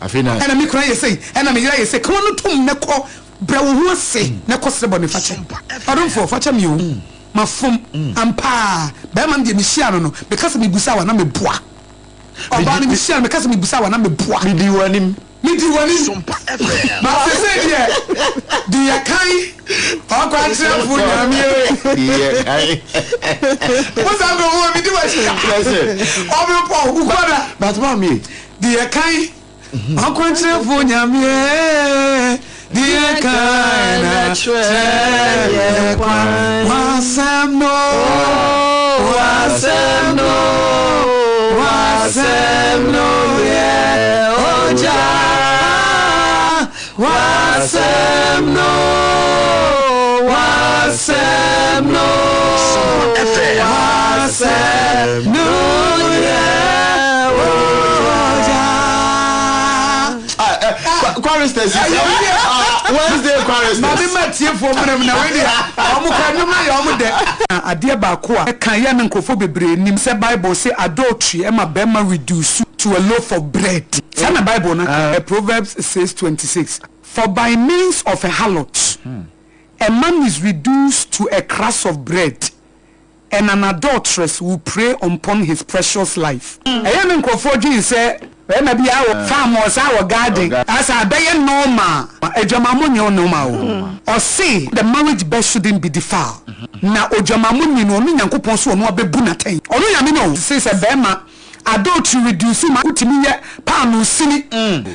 Afei na. Ɛna me kunu ayɛ sei, ɛna me yere ayɛ sei. Ka w'ano tom na kɔ, brɛ wo ho ase na kɔ srɛ bɔne fakyɛ. Ɔdomfoɔ, fakyɛ me o, mafom. Ampa ara, barima no deɛ mehyiaa no no, meka sɛ mebisa wo a, na meboa. Ɔbaa no mehyiaa no, meka sɛ mebisa wo a, na meboa. Medii w'anim. Medii w'anim. But sesei deɛ, di yɛ kan, ɔkwankyerɛfo Nyame e. Di yɛ kan. Wo saa nkurɔfoɔ wɔ medi w'akyi. Ɔbepɔ, wokɔ da. But maame. Deɛ kan ɔkwankyerɛfo Nyame Deɛ kan na kyerɛ yɛ kwan W'asɛm no W'asɛm no W'asɛm no yɛ ogya W'asɛm no W'asɛm no W'asɛm no yɛ ogya. Choristers Wednesday choristers. Maame ma tiefoɔ mmerɛ mu na wei deɛ wɔn kora nnwom no ayɛ wɔn dɛ. Adeɛ baako a ɛka yɛ na nkurɔfoɔ bebree nim sɛ Bible se adultery ɛma bɛrima reduce to a loaf of bread. Saa na Bible no ka, Proverbs 6:26, For by means of a harlot a man is reduced to a crust of bread, and an adulteress will prey upon his precious life. Ɛyɛ ne nkurɔfoɔ dwen sɛ bɛrima bi a wɔ farm ɔsaa wɔ garden asa abɛyɛ normal. Adwamammɔ nyɛ normal o. Ɔse the marriage bed shouldn't be defiled. Na odwamammɔni no ɔno Nyankopɔn so ɔno abɛbu no atɛn. Ɔno Nyame no o. Se sɛ bɛrima adultery reduce ma wotumi yɛ paanoo sini.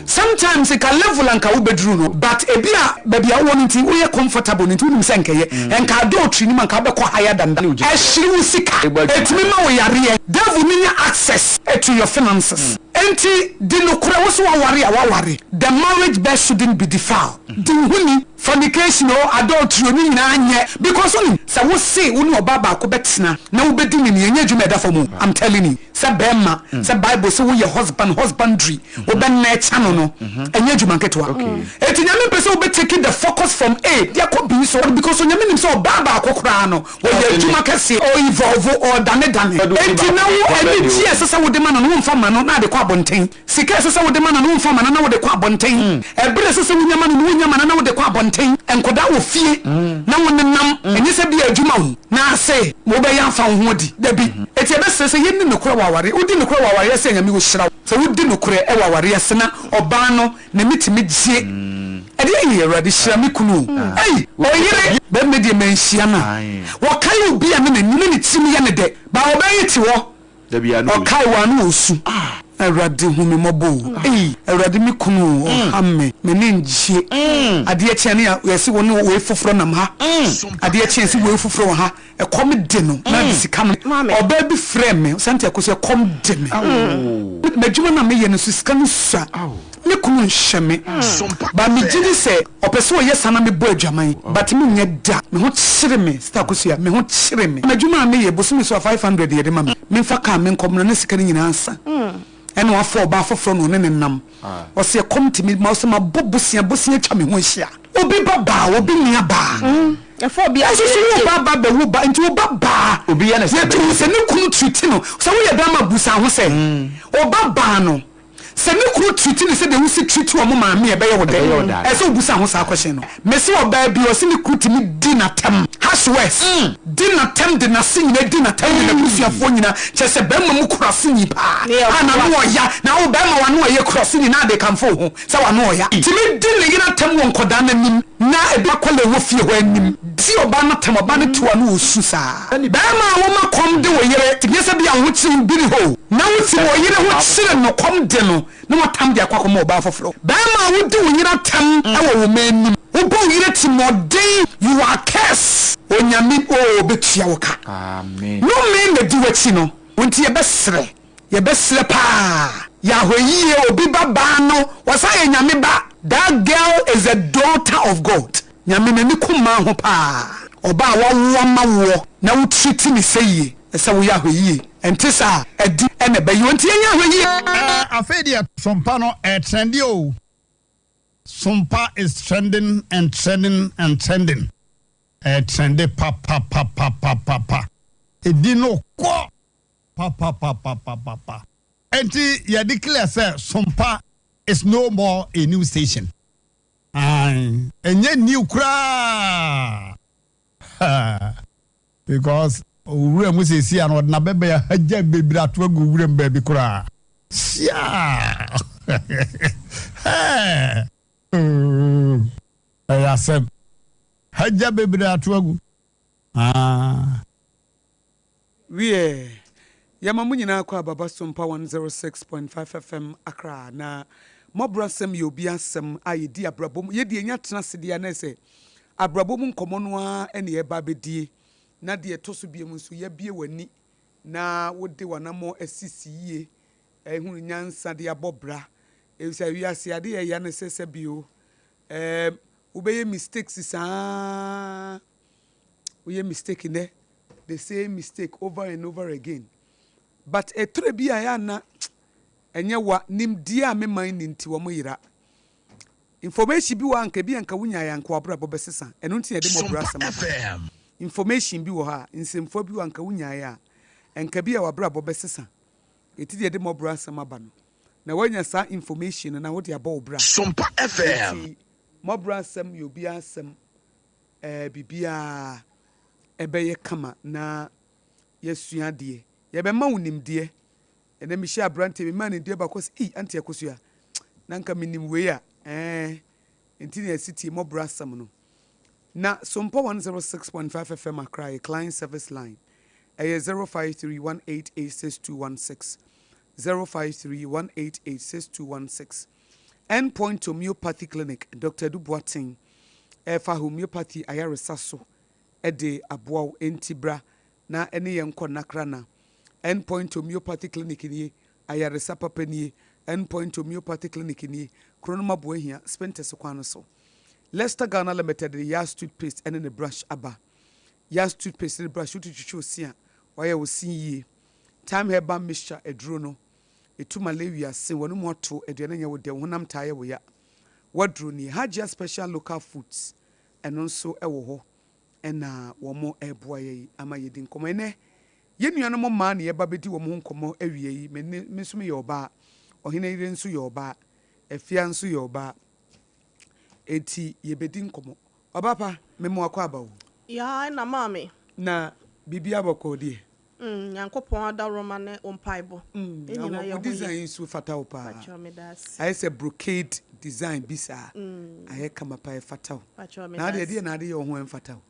Sometimes nka level a nka wobɛduru no but ebi a baabi a wowɔ no nti woyɛ comfortable no nti wonim sɛ nkɛyɛ. Nka adultery no mu a nka wobɛkɔ higher than that. Ɛhyere wo sika. Ɛtumi ma wo yareɛ. Devil no nya access to your finances. Enti di nokorɛ, wo se woaware a woaware. The marriage bed shouldn't be defiled. Di wo ho ni. Fornication o, adultery o, ne nyinaa nyɛ because wonim sɛ wo se wo ne ɔbaa baako bɛtena na wobɛdi ne ni, ɛnyɛ adwuma a ɛda fam o, I'm telling you, sɛ bɛɛma, sɛ bible se woyɛ husband, husbandry, wobɛ nurture no no, ɛnyɛ adwuma nketewa. Enti Nyame mpɛ sɛ wobɛ take the focus from A de akɔ B so because Onyame nim sɛ ɔbaa baako koraa no ɔyɛ adwuma kɛseɛ, ɔ evolve, ɔdanedane, enti na wo anigyeɛ a ɛsɛ sɛ wode ma no no womfa mma no na ade kɔ abɔnten. Sika a ɛsɛ sɛ wode ma no no, womfa mma no na wode kɔ abɔnten. Ɛberɛ a ɛsɛ sɛ wonya ma no no, wonnya ma no na wode kɔ abɔnten. Nkwadaa wɔ fie na wonenam, ɛnyɛ sɛ ebia adwuma o, na se wobɛyɛ afa wo ho adi. Dabi. Enti yɛbɛsrɛ sɛ yɛnni nokorɛ wɔ awareɛ. Wodi nokorɛ wɔ awareɛ ase a, Nyame ɔhyira wo. Sɛ wodi nokorɛ wɔ awareɛ ase na ɔbaa no n'ani tumi gye, ɛdeɛ ei, Awurade hyira me kunu o. Ei, ɔyere! Bɛrima deɛ manhyia no a, wɔkae obi a na n'ani, na ne tirim yɛ no dɛ, but ɔbaa yi te hɔ, Ɔkae wo a na ɔresu. Awurade hu me mmɔbɔ o. Ei Awurade me kunu o ɔha me m'ani ngye. Adeɛ kye a ne yɛse wo ne wei foforɔ nam ha. Adeɛ kye a yɛse wei foforɔ wɔ ha. Ɛkɔm de no na de sika no. Ɔbaa bi frɛɛ me Sante Akosua ɛkɔm de me. M'adwuma no a meyɛ no nso sika no sua. Me kunu nhyɛ me but me gyidi sɛ ɔpɛ sɛ ɔyɛ saa na me bɔ adwaman but me nyɛ da me ho kyere me sister Akosua me ho kyere me m'adwuma a me yɛ bosome so a 500 yɛde ma me me nfa car me nkɔ mmra na sika no nyinaa asa ɛna wafa ɔbaa foforɔ na ɔne ne nam ɔsɛ ɛkɔm te me ma ɔsɛ ma bɔ bosea bosea atwa me ho ahyia obi ba baa obi nua baa ɛnso so wo ba ba bɛwo ba nti wo ba baa yɛtu sɛ ne kunu treat no sɛ woyɛ bɛrima busa ho sɛ ɔba baa no Sɛ ne kunu treat no sɛdeɛ wosi treat wɔn maame a, ɛbɛyɛ wo dɛn? Ɛsɛ sɛ wobisa ho saa question no. Mese ɔbaa bi, ɔse ne kunu tumi di n'atɛm, harsh words, di n'atɛm de n'ase nyinaa di n'atɛm de n'abusuafoɔ nyinaa, kyerɛ sɛ barima mu kuraseni paa a n'ano ɔya, na wo barima w'ano ɔyɛ kuraseni na ade kamfo wo ho sɛ w'ano ɔya. Tumi di ne yere atɛm wɔ nkwadaa no anim na ebi akwadaa ɛwɔ fie hɔ anim di ɔbaa no atɛm, ɔbaa no te hɔ a na ɔresu saa. Barima a woma kɔm de wo yere, nyɛ sɛ bi a wo ho kyere wo bi ne hɔ o, na wo ti wo yere ho kyere no, kɔm de no, na watam de akɔ akɔma ɔbaa foforɔ. Barima a wodi wo yere atɛm wɔ wo mma anim, wobɔ wo yere atirimuɔden, you are curse, Onyame oo ɔbɛtua wo ka. Nnome na ɛdi w'akyi no, wo nti yɛbɛsrɛ. Yɛbɛsrɛ paa Yahweh yie obi ba baa no ɔsan yɛ Nyame ba that girl is a daughter of God Nyame n'ani ku mmaa ho paa ɔbaa a wawo ama woɔ na wo treat ne sɛ yie ɛsɛ woyɛ ahwɛyie ɛnte saa a ɛdi ɛna ɛbɛyɛ o nti yɛnyɛ ahwɛyie. Ɛɛ afei deɛ Sompa no ɛɛtrɛnde oo Sompa is trending and trending and trending ɛɛtrɛnde papapapapapa ɛdi no kɔ. Papapapapapa. Enti yɛ declare sɛ Sompa. is no more a new station. Ae, ɛnyɛ new koraa. Because owura mu seesei a na ɔde n'abɛbɛn ahagya bebree ato agu wuram baabi koraa. Siaa! Hɛɛ! Ɛyɛ asɛm. Hagya bebree ato agu. Ah. Wiɛ, yɛma mo nyinaa kɔ Ababa Sompa 106.5 FM Accra. Na mmɔborɔasɛm yɛ obi asɛm a yɛdi abrabɔ mu. Yɛdi yɛnya tena ase deɛ a na ɛsɛ abrabɔ mu nkɔmmɔ no ara na yɛreba abɛdie. Na deɛ ɛtɔ so biom nso, yɛabue w'ani na wode w'anammɔn asisi yie, ahunu nyansa de abɔ bra. Efisɛ wiase ade yɛ ya ne sɛ sɛbio, ɛɛm, wobɛyɛ mistakes saa ara. Woyɛ mistake nnɛ, the same mistake over and over again. But ɛtɔrɔ bi a ɛyɛ a na ɛnyɛ wa, nimdeɛ a me man nni nti wɔn yera. Information bi wɔ hɔ a anka ebi a anka wonyaeɛ a anka w'abrabɔ bɛsesa. Ɛno nti na yɛde mmɔborɔ asɛm aba. Information bi wɔ hɔ a, nsɛmfua bi wɔ hɔ a anka wonyaeɛ a, anka bi a w'abrabɔ bɛsesa. Enti na yɛde mmɔborɔ asɛm aba no. Na woanya saa information no na wode abɔ wo bra. Enti mmɔborɔ asɛm yɛ obiara asɛm. Ɛɛ biribiara ɛbɛyɛ kama na yɛasua adeɛ. Yɛbɛma wo nimdeɛ. Ɛnnɛ mehyia aberanteɛ bi, memaa no dua baako, ɔse ei Auntie Akosua, na nka menim wei a, ɛɛ, nti na yɛse tie mmɔborɔ asɛm no. Na Sompa 106.5 FM Accra yɛ client service line, ɛyɛ 0531886216, 0531886216. End Point Homeopathy Clinic, Doctor Adu Boateng ɛrefa homeopathy ayaresa so de aboa wo, enti bra na ɛne yɛn nkɔ Nakrana. End Point Homeopathy Clinic nie, ayaresa papa nie. End Point Homeopathy Clinic nie, Kronom Aboahia, Spintex kwan no so. Lester Ghana Limited de Yas Toothpaste ne ne brush aba. Yas Toothpaste ne brush, wode twitwi wo se a, wayɛ wo se yie. Thyme Herbal Mixture aduro no, ɛtu malaria se, w'anomu ato, aduane nyɛ wo dɛ, wo honam taa yɛ wo ya. W'aduro nie. Hajia Special Local Foods, ɛno nso wɔ hɔ. na wɔreboa yɛn ama yɛadi nkɔmmɔ. Ɛnnɛ, yɛn nuanom mmaa na yɛba bɛdi wɔn ho nkɔmmɔ awia yi. Me ne, me nso meyɛ ɔbaa. Ɔhene yere nso yɛ ɔbaa. Afia nso yɛ ɔbaa. Enti yɛbɛdi nkɔmmɔ. Ɔbaa pa, me mo akɔ aba o. Yaa ɛna maame. Na biribiara bɔkɔɔ deɛ? Mm, Nyankopɔn adaworoma ne wo mpaebɔ. Mm, Yɛn nyinaa yɛ wo ho design yie. yi nso fata wo paa. Pakyɛw meda ase. Ayɛ sɛ brocade design bi saa. Ayɛ kama paa, ɛfata wo. Pakyɛw Na meda adeɛ ase. deɛ na ade yɛ wo ho ɛmfata wo.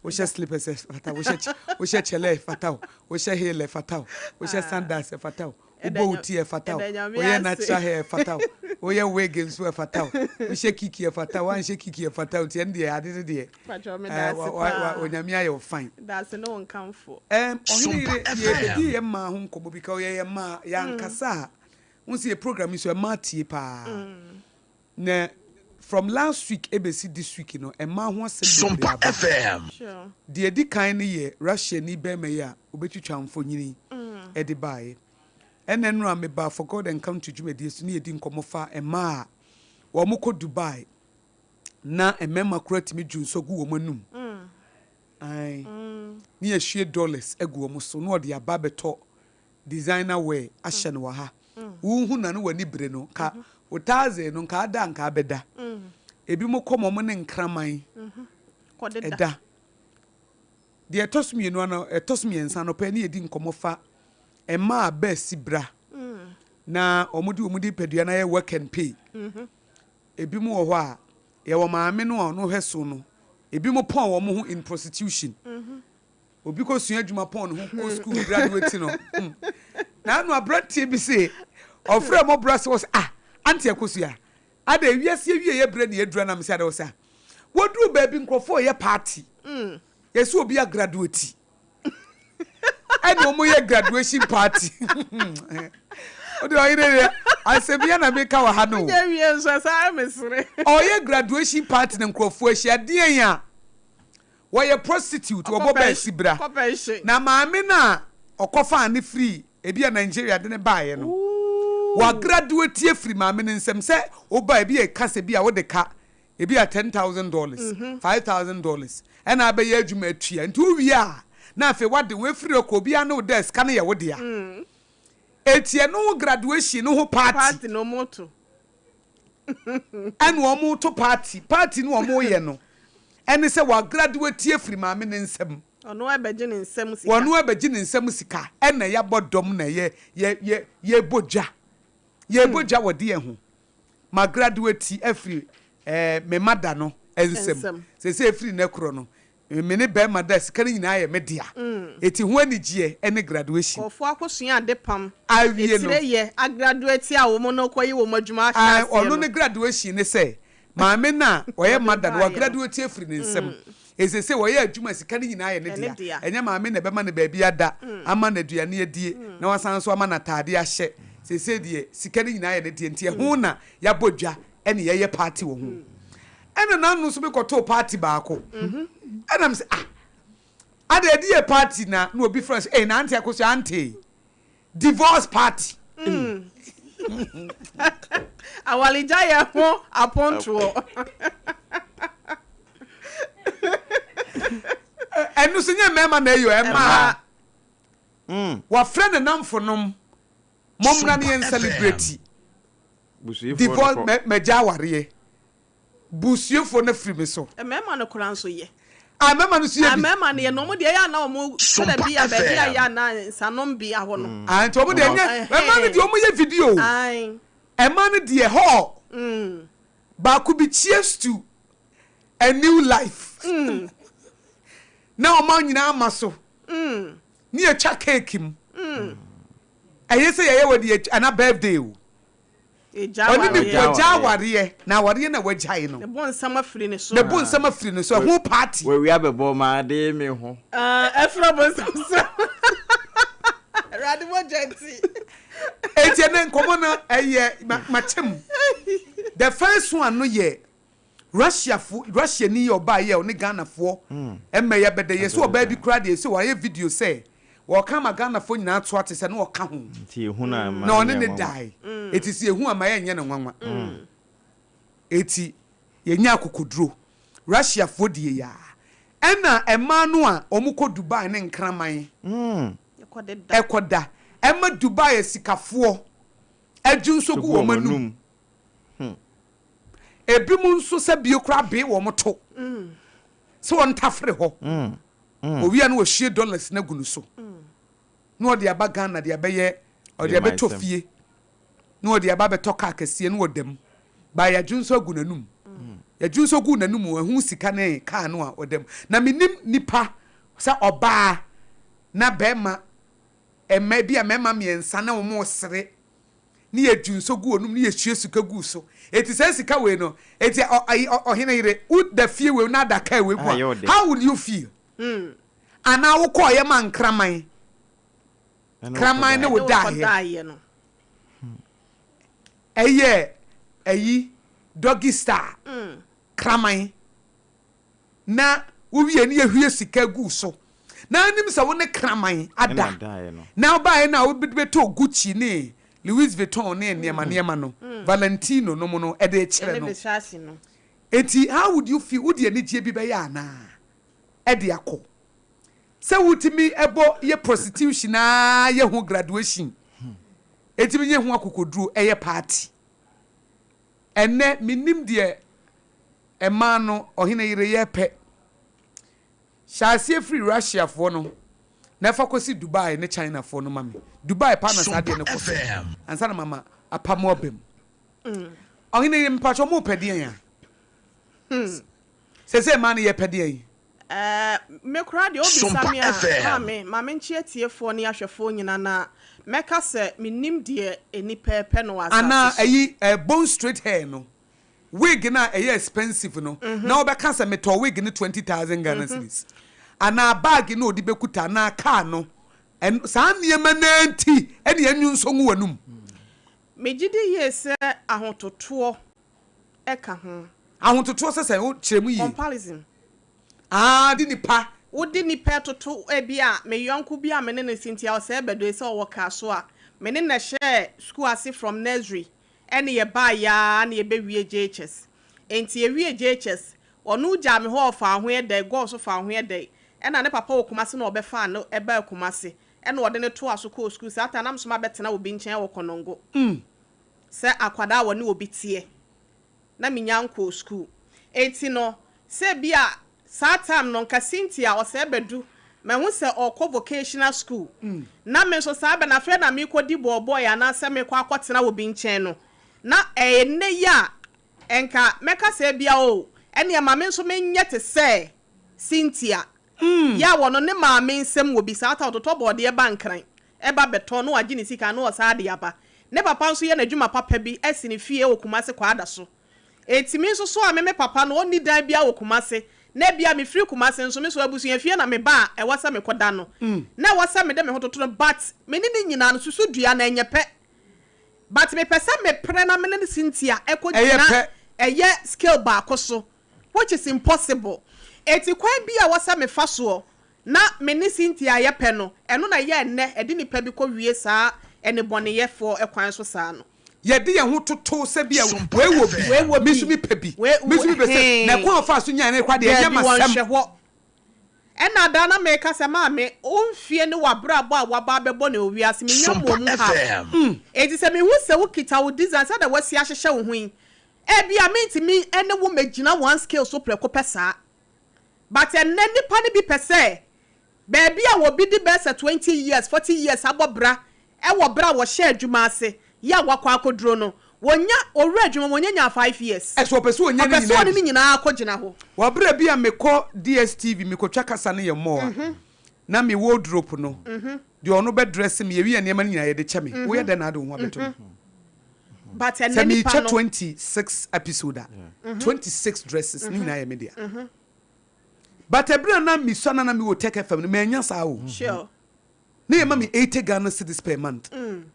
Wohyɛ slippers ɛfata wo, wohyɛ wohyɛ kyɛlɛ ɛfata wo, wohyɛ heel ɛfata wo, wohyɛ sandals ɛfata wo. Wobɔ wo ti a, ɛfata wo. Woyɛ natural hair a, ɛfata wo. Woyɛ wig nso a, ɛfata wo. Wohyɛ kiki a, ɛfata wo. Woanhyɛ kiki a, ɛfata wo. Nti ɛno deɛ, ade no deɛ, eh, wa, wa, wa, Onyame ayɛ wo fine. Ɛm, Ɔhene yere, yɛrebɛdi yɛn mmaa ho nkɔmmɔ bi, ka yɛyɛ mmaa, yɛankasa a, wohu sɛ yɛ program yi so, mmaa tie paa. Na from last week ɛbɛsi this week no, mmaa ho asɛm bebree aba. Deɛ ɛdi kan no yɛ Russiani barima yi a ɔbɛtwitwa mfonini de baeɛ. Ɛna nnora mebaa For God and Country dwumadie so ne yɛdi nkɔmmɔ fa mmaa a wɔkɔ Dubai na mmarima koraa tumi dwo nsɔ gu wɔn anum. Ae. Ne yɛhwie dollars agu wɔn so na wɔde aba abɛtɔ designer wear ahyɛ no wɔ ha. Wohu no a na w'ani bere no. Nka wo taxi no nka ada a nka abɛda. Ebinom kɔ ma wɔn ne nkraman da. Deɛ ɛtɔ so mmienu ano ɛtɔ so mmiɛnsa anɔpa yi ne yɛdi nkɔmmɔ fa mmaa a bɛasi bra na wɔde wɔn nipadua no ayɛ work and pay. Ebinom wɔ hɔ a yɛwɔ maame no a ɔno hwɛ so no, ebinom pɔn wɔn ho in prostitution. Obi kɔ sua adwuma pɔn ne ho kɔ school graduate no. Na ano aberanteɛ bi se ɔfrɛ mɔbra sɛ ɔsɛ ah auntie Akosua ada ewiase awie yɛ brɛ ne adura na mesɛ ada ɔsɛ ah wɔduru baabi nkurɔfoɔ yɛ party yɛsɛ obi agraduate ɛna wɔn yɛ graduation party wode ɔyere deɛ asɛm yɛ na meka wɔ ha no ɔyɛ graduation party na nkurɔfoɔ ahyia deɛn a Wɔyɛ prostitute, wɔbɔ bɛɛ si bra. Na maame no a ɔkɔfaa no firii ebi a Nigeria de no baeɛ no, wagraduate afiri maame no nsam sɛ woba ebi a ɛka sɛ bi a wode ka ebi a $10,000, $5,000 ɛna abɛyɛ adwuma atua. Nti wowie a na afei wade wo afiri hɔ kɔ obiara ne wo da sika no yɛ wo dea. Enti ɛno ho graduation no ho party. Party na wɔto. Ɛna wɔn to party. Party no wɔn yɛ no ɛne sɛ wa graduate afiri maame ne nsam. Ɔno ɛbɛgye ne nsam sika. Wɔn ɛbɛgye ne nsam sika ɛna yɛabɔ dɔm na yɛ yɛ yɛ yɛbɔ dwa. Yɛbɔ dwa wɔ deɛ ho. Ma graduate afiri me mada no nsam. Sese efiri ne korɔ no, me ne bɛrima da, sika no nyinaa yɛ me dea. Eti ho anigyeɛ ɛne graduation. Nkurɔfoɔ akɔsua ade pam. Awie no. Etire yɛ agraduate a wɔn no kɔyi wɔn adwuma ahyɛ aseɛ Ɔno no. ne graduation ne sɛ maame no a ɔyɛ mother no Ɔde wa baeɛ no. graduate afiri ne nsam. Esese wɔyɛ adwuma, sika no nyinaa yɛ ne Ɛne dea. dea. Ɛnyɛ maame na ɛbɛma no baabi ada, ama no aduane adie, na wasan nso ama no ataade ahyɛ. Sese deɛ, sika no nyinaa yɛ ne dea, nti ɛho na yɛabɔ dwa ɛne yɛyɛ party wɔ ho. Ɛna n'ano nso mekɔtoo party baako. Ɛna m sɛ, ah, ade ɛde yɛ party na obi frɛ sɛ, ɛy na auntie Akosua, auntie divorce party. Awaregya yɛ ho apontoɔ. Ɛno so nyɛ mmarima na ɛyɛ ɛmaa. Wafrɛ ne namfonom, mommra ne yɛn celebrate divorce, mɛgya awareɛ, busuefoɔ no afiri me so. Mmarima no koraa nso yɛ. Ah, mmarima no so yɛ bi. Mmarima no yɛ na wɔn deɛ ɛyɛ ana wɔn sɛdeɛ bi a baabi a yɛ ana nsanom bi ahɔ no. Ah, nti wɔn deɛ nyɛ mmarima no deɛ wɔn yɛ video. Mmaa no deɛ hɔ baako bi, cheers to a new life, na wɔn nyinaa ama so ne yɛtwa cake mu. Ɛyɛ sɛ yɛyɛ wɔ deɛ ana birthday o. Ɔne ne wagya awareɛ na awareɛ na wagyae no. Ne bo nsɛm afiri ne so. Ne bo nsɛm afiri ne so, ɛho party. Wawia bɛbɔ maa de me ho. Ɛfiri bo nsɛm so. Awurade mogya nti. Eti ɛnɛ nkɔmɔ no ɛyɛ makyɛm. The first one no yɛ Russiafo, Russia ni yɛ ɔbaa yɛ ɔne Ghanafoɔ ɛmɛ yɛ bɛdɛ yɛ sɛ ɔbaa bi koraa deɛ sɛ wɔayɛ video sɛ wɔka ma Ghanafoɔ nyinaa to ate sɛ na ɔka ho na ɔne ne dae. Eti sɛ ehu ama yɛ nyɛ ne nwanwa. Eti yɛnya akokoduro. Russiafoɔ die yaa. Ɛna mmaa no a wɔn kɔ Dubai ne nkraman ɛkɔda ɛma Dubai asikafoɔ adwu nso gu wɔn anum. Ebi mu nso sɛ bie koraa bee wɔn to sɛ wɔn ntafere hɔ. Owia no wɔhwie dollars na gu no so na ɔde aba Ghana de abɛyɛ, ɔde abɛtɔ fie na ɔde aba abɛtɔ kaa kɛseɛ na ɔda mu. Baa yɛadwo nso agu n'anum, yɛadwo nso gu n'anum, ɛho sika ne kaa no a ɔda mu. Na menim nipa sɛ ɔbaa na bɛrima mmaa bi a mmarima mmiɛnsa na wɔn resere ne yɛdwu nso gu onum ne yɛhwie sika gu so. Eti sɛ sika wei no eti ɔhene yere woda fie wei na ada kaa wei mu a, how will you feel? Anaa wokɔɔ yɛ ma nkraman kraman ne wo daeɛ no. Ɛyɛ ɛyi doggy star kraman na wowie ne yɛhwie sika gu so na anim sɛ wo ne kraman ada na wobaeɛ no a wobɛtɔ Gucci ne Louis Vuitton ne nneɛma nneɛma no, Valentino no mu no ɛde kyerɛ no. Eti how would you feel? Wode anigyeɛ bi bɛyɛ anaa ɛde akɔ sɛ wotumi ɛbɔ yɛ prostitution naa yɛ ho graduation, etumi nyɛ ho akokoduro ɛyɛ party? Ɛnɛ menim deɛ ɛmaa no ɔhene yere yɛ pɛ hyɛ aseɛ firi Russiafoɔ no na ɛfa kɔsi Dubai ne Chinafoɔ no ma me. Dubai pa na saa deɛ no kɔ so ansa na mama apam aba mu. Ɔhene yere, mpatwɛ mo pɛ deɛn a sɛ mmaa no yɛ pɛ deɛn? Me koraa deɛ, wobisa me a, maame, maame nkye atiefoɔ ne ahwɛfoɔ nyinaa na mɛka sɛ menim deɛ nnipa pɛ no wɔ asase anaa so. Ɛyi bone straight hair no, wig na ɛyɛ expensive no na wɔbɛka sɛ metɔ wig no 20,000 Ghana cedis, anaa bag na ɔde bɛkuta, anaa car no, ɛn saa nneɛma naa nti ɛne ɛnwu nso ngu w'anum. Megye di yie sɛ ahototoɔ ɛka ho. Ahototoɔ sɛ wo kyerɛ mu yie. Comparison. Aa, de nipa. Wode nipa toto ebi a me yɔnko bi a me ne no Cynthia ɔsɛ bɛdɔ sɛ ɔwɔ kaa so a me ne na hyɛ school ase from nursery ɛne yɛbaa yaa na yɛbɛwie JHS. Nti yɛwie JHS, ɔno gyaa me hɔ ɔfa ho yɛ dɛ gɔɔ so fa ho yɛ dɛ, ɛna ne papa wɔ Kumase na ɔbɛfaa no ɛbaa Kumase ɛna ɔde ne toa so kɔɔ school. Saa ta nam so ma bɛtena obi nkyɛn wɔ Kɔnɔngo sɛ akwadaa a wɔne obi teɛ. Na mennya nkɔɔ sukuu. Enti no, sɛ ebia saa time no nka Cynthia ɔsɛɛ bɛdu, mahu sɛ ɔrekɔ vocational school, na me nso saa bɛ no afei na merekɔdi bɔɔlbɔe anaasɛ merekɔ akɔtena obi nkyɛn no, na ɛyɛ nnɛ yi a, nka mɛka sɛ ebia oh, ɛnneɛ ma me nso menyɛ te sɛ Cynthia. Yɛ a wɔno ne maame nsam wɔ bi saa ta ɔtotɔ bɔɔdeɛ ba Nkran ba bɛtɔn na wagye ne sika na ɔsan de aba. Ne papa nso yɛ n'adwuma papa bi asi ne fie wɔ Kumasi Kwadaso. Enti me nso so a me me papa no ɔnni dan biara wɔ Kumasi na ebia me firi Kumasi nso me nso abusua fie na me ba a ɛwɔ sɛ me kɔ da no na ɛwɔ sɛ me de me ho toto no but me ne ne nyinaa no susu dua no ɛnyɛ pɛ but me pɛ sɛ me prɛ na me ne Cynthia ɛkɔ gyina ɛyɛ scale baako so which is impossible. Enti kwan bi a ɛwɔ sɛ mefa soɔ na me ne Cynthia yɛ pɛ no, ɛno na ɛyɛ ɛnnɛ ɛde nnipa bi kɔ wie saa nnebɔneyɛfoɔ kwan so saa no. Yɛde yɛn ho toto sɛ bi a wei wɔ bi, me nso mepɛ bi, me nso mepɛ sɛ, na ɛkwan a ɔfaa so nyaeɛ no koraa deɛ ɛnyɛ Daabi, m'asɛm. wɔnhwɛ hɔ. Ɛna daa na meka sɛ, Maame, wo mfeɛ ne w'abrabɔ a woaba abɛbɔ no wɔ wiase, mennya mmɔɔ mu half. Enti sɛ mehu sɛ wokita wo design sɛdeɛ woasi ahyehyɛ wo ho yi, Ebia mentumi ne wo mmɛgyina one scale so prɛko pɛ saa. But ɛnnɛ nnipa no bi pɛ sɛ baabi a obi de bɛyɛ sɛ 20 years, 40 years abɔ bra wɔ berɛ a wɔhyɛɛ adwuma ase yɛ a wakɔ akɔduro no, wɔnya, ɔwura adwuma mu, ɔnya nyaa 5 years. Ɛso ɔpɛ sɛ ɔnya ne Ɔpɛ sɛ nyinaa ɔne bi. ne nyinaa kɔgyina hɔ. Wɔ berɛ bi a mekɔ DSTV mekɔtwa kasa no yɛ mall a, na me wardrobe no, deɛ ɔno bɛ dresse me, yɛwie a nneɛma no nyinaa yɛde kyɛ me. Woyɛ dɛn na wode wo ho abɛto me? But Sɛ ɛnnɛ nipa meretwa no. 26 episode a, 26 dresses ne nyinaa yɛ me dea. But ɛberɛ a na mesua na na mewɔ Tech FM no, mannya saa o. Sure. Na yɛma me 80 Ghana cedis per month. Kɔyɛ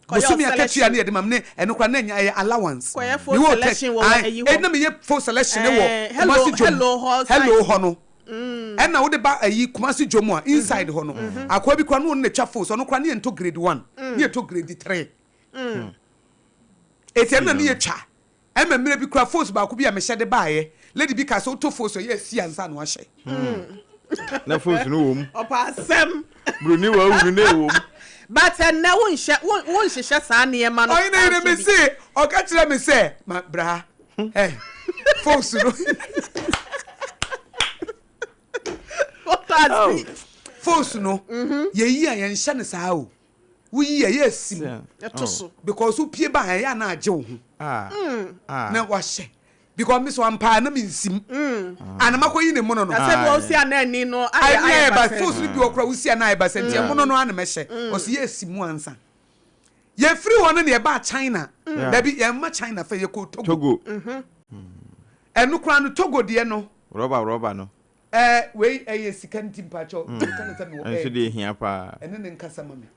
Bosome akatua selection. ne yɛde ma me ne ɛno koraa na ɛnyɛ ɛyɛ allowance. Kɔyɛ full Mewɔ Tech, selection wɔ ae, ayi eh, hɔ. na meyɛ full selection wɔ Eh, hello, Kumasi Dwom. hello hɔ Hello side. hɔ no. Ɛna wode ba ayi Kumasi Dwom a, inside hɔ no, akoa bi koraa na ɔno na ɛtwa full, so ɔno koraa ne yɛntɔ grade one, ne yɛtɔ grade three. Eti ɛno na ne yɛ twa. Ɛma mmerɛ bi koraa phones baako bi a mehyɛ de baeɛ, lady bi kaa sɛ wotɔ phones a ɛyɛ asi ansa na wahyɛ. Na phones no wɔ mu. Ɔpɛ asɛm. Broni wawu no na ɛwɔ mu. But ɛnnɛ wonhyɛ wonhyehyɛ saa nneɛma no Ɔhene yere nso me bi. se ɔka kyerɛ me sɛ ma bra ha eh phones no. Wotɔ ase. Phones no yɛyi a yɛnhyɛ no saa o. Woyi a ɛyɛ asim. Ɛto so. Because wopie ba a ɛyɛ a na agye wo ho. Na wahyɛ. Because me so ampa a na mensim. A na makɔyi ne mono no. Na sɛ bi wosi a na ani no ayɛ ayɛ ba. Fos no bi wɔ kora wosi a na ayɛ ba sɛ nti ɛmono no a na mɛhyɛ. Ɔsi yɛ asim ansa. Yɛfiri hɔ no na yɛbaa China. Dabi yɛmma China fɛ yɛkɔɔ Togo. Ɛno koraa no Togo deɛ no. Rɔba rɔba no. Ɛɛ wei ɛyɛ sika nti mpakyɛw meka no sɛ mewɔ Ɛnso ɛɛ deɛ ehia paa. ɛne ne nkasa ma me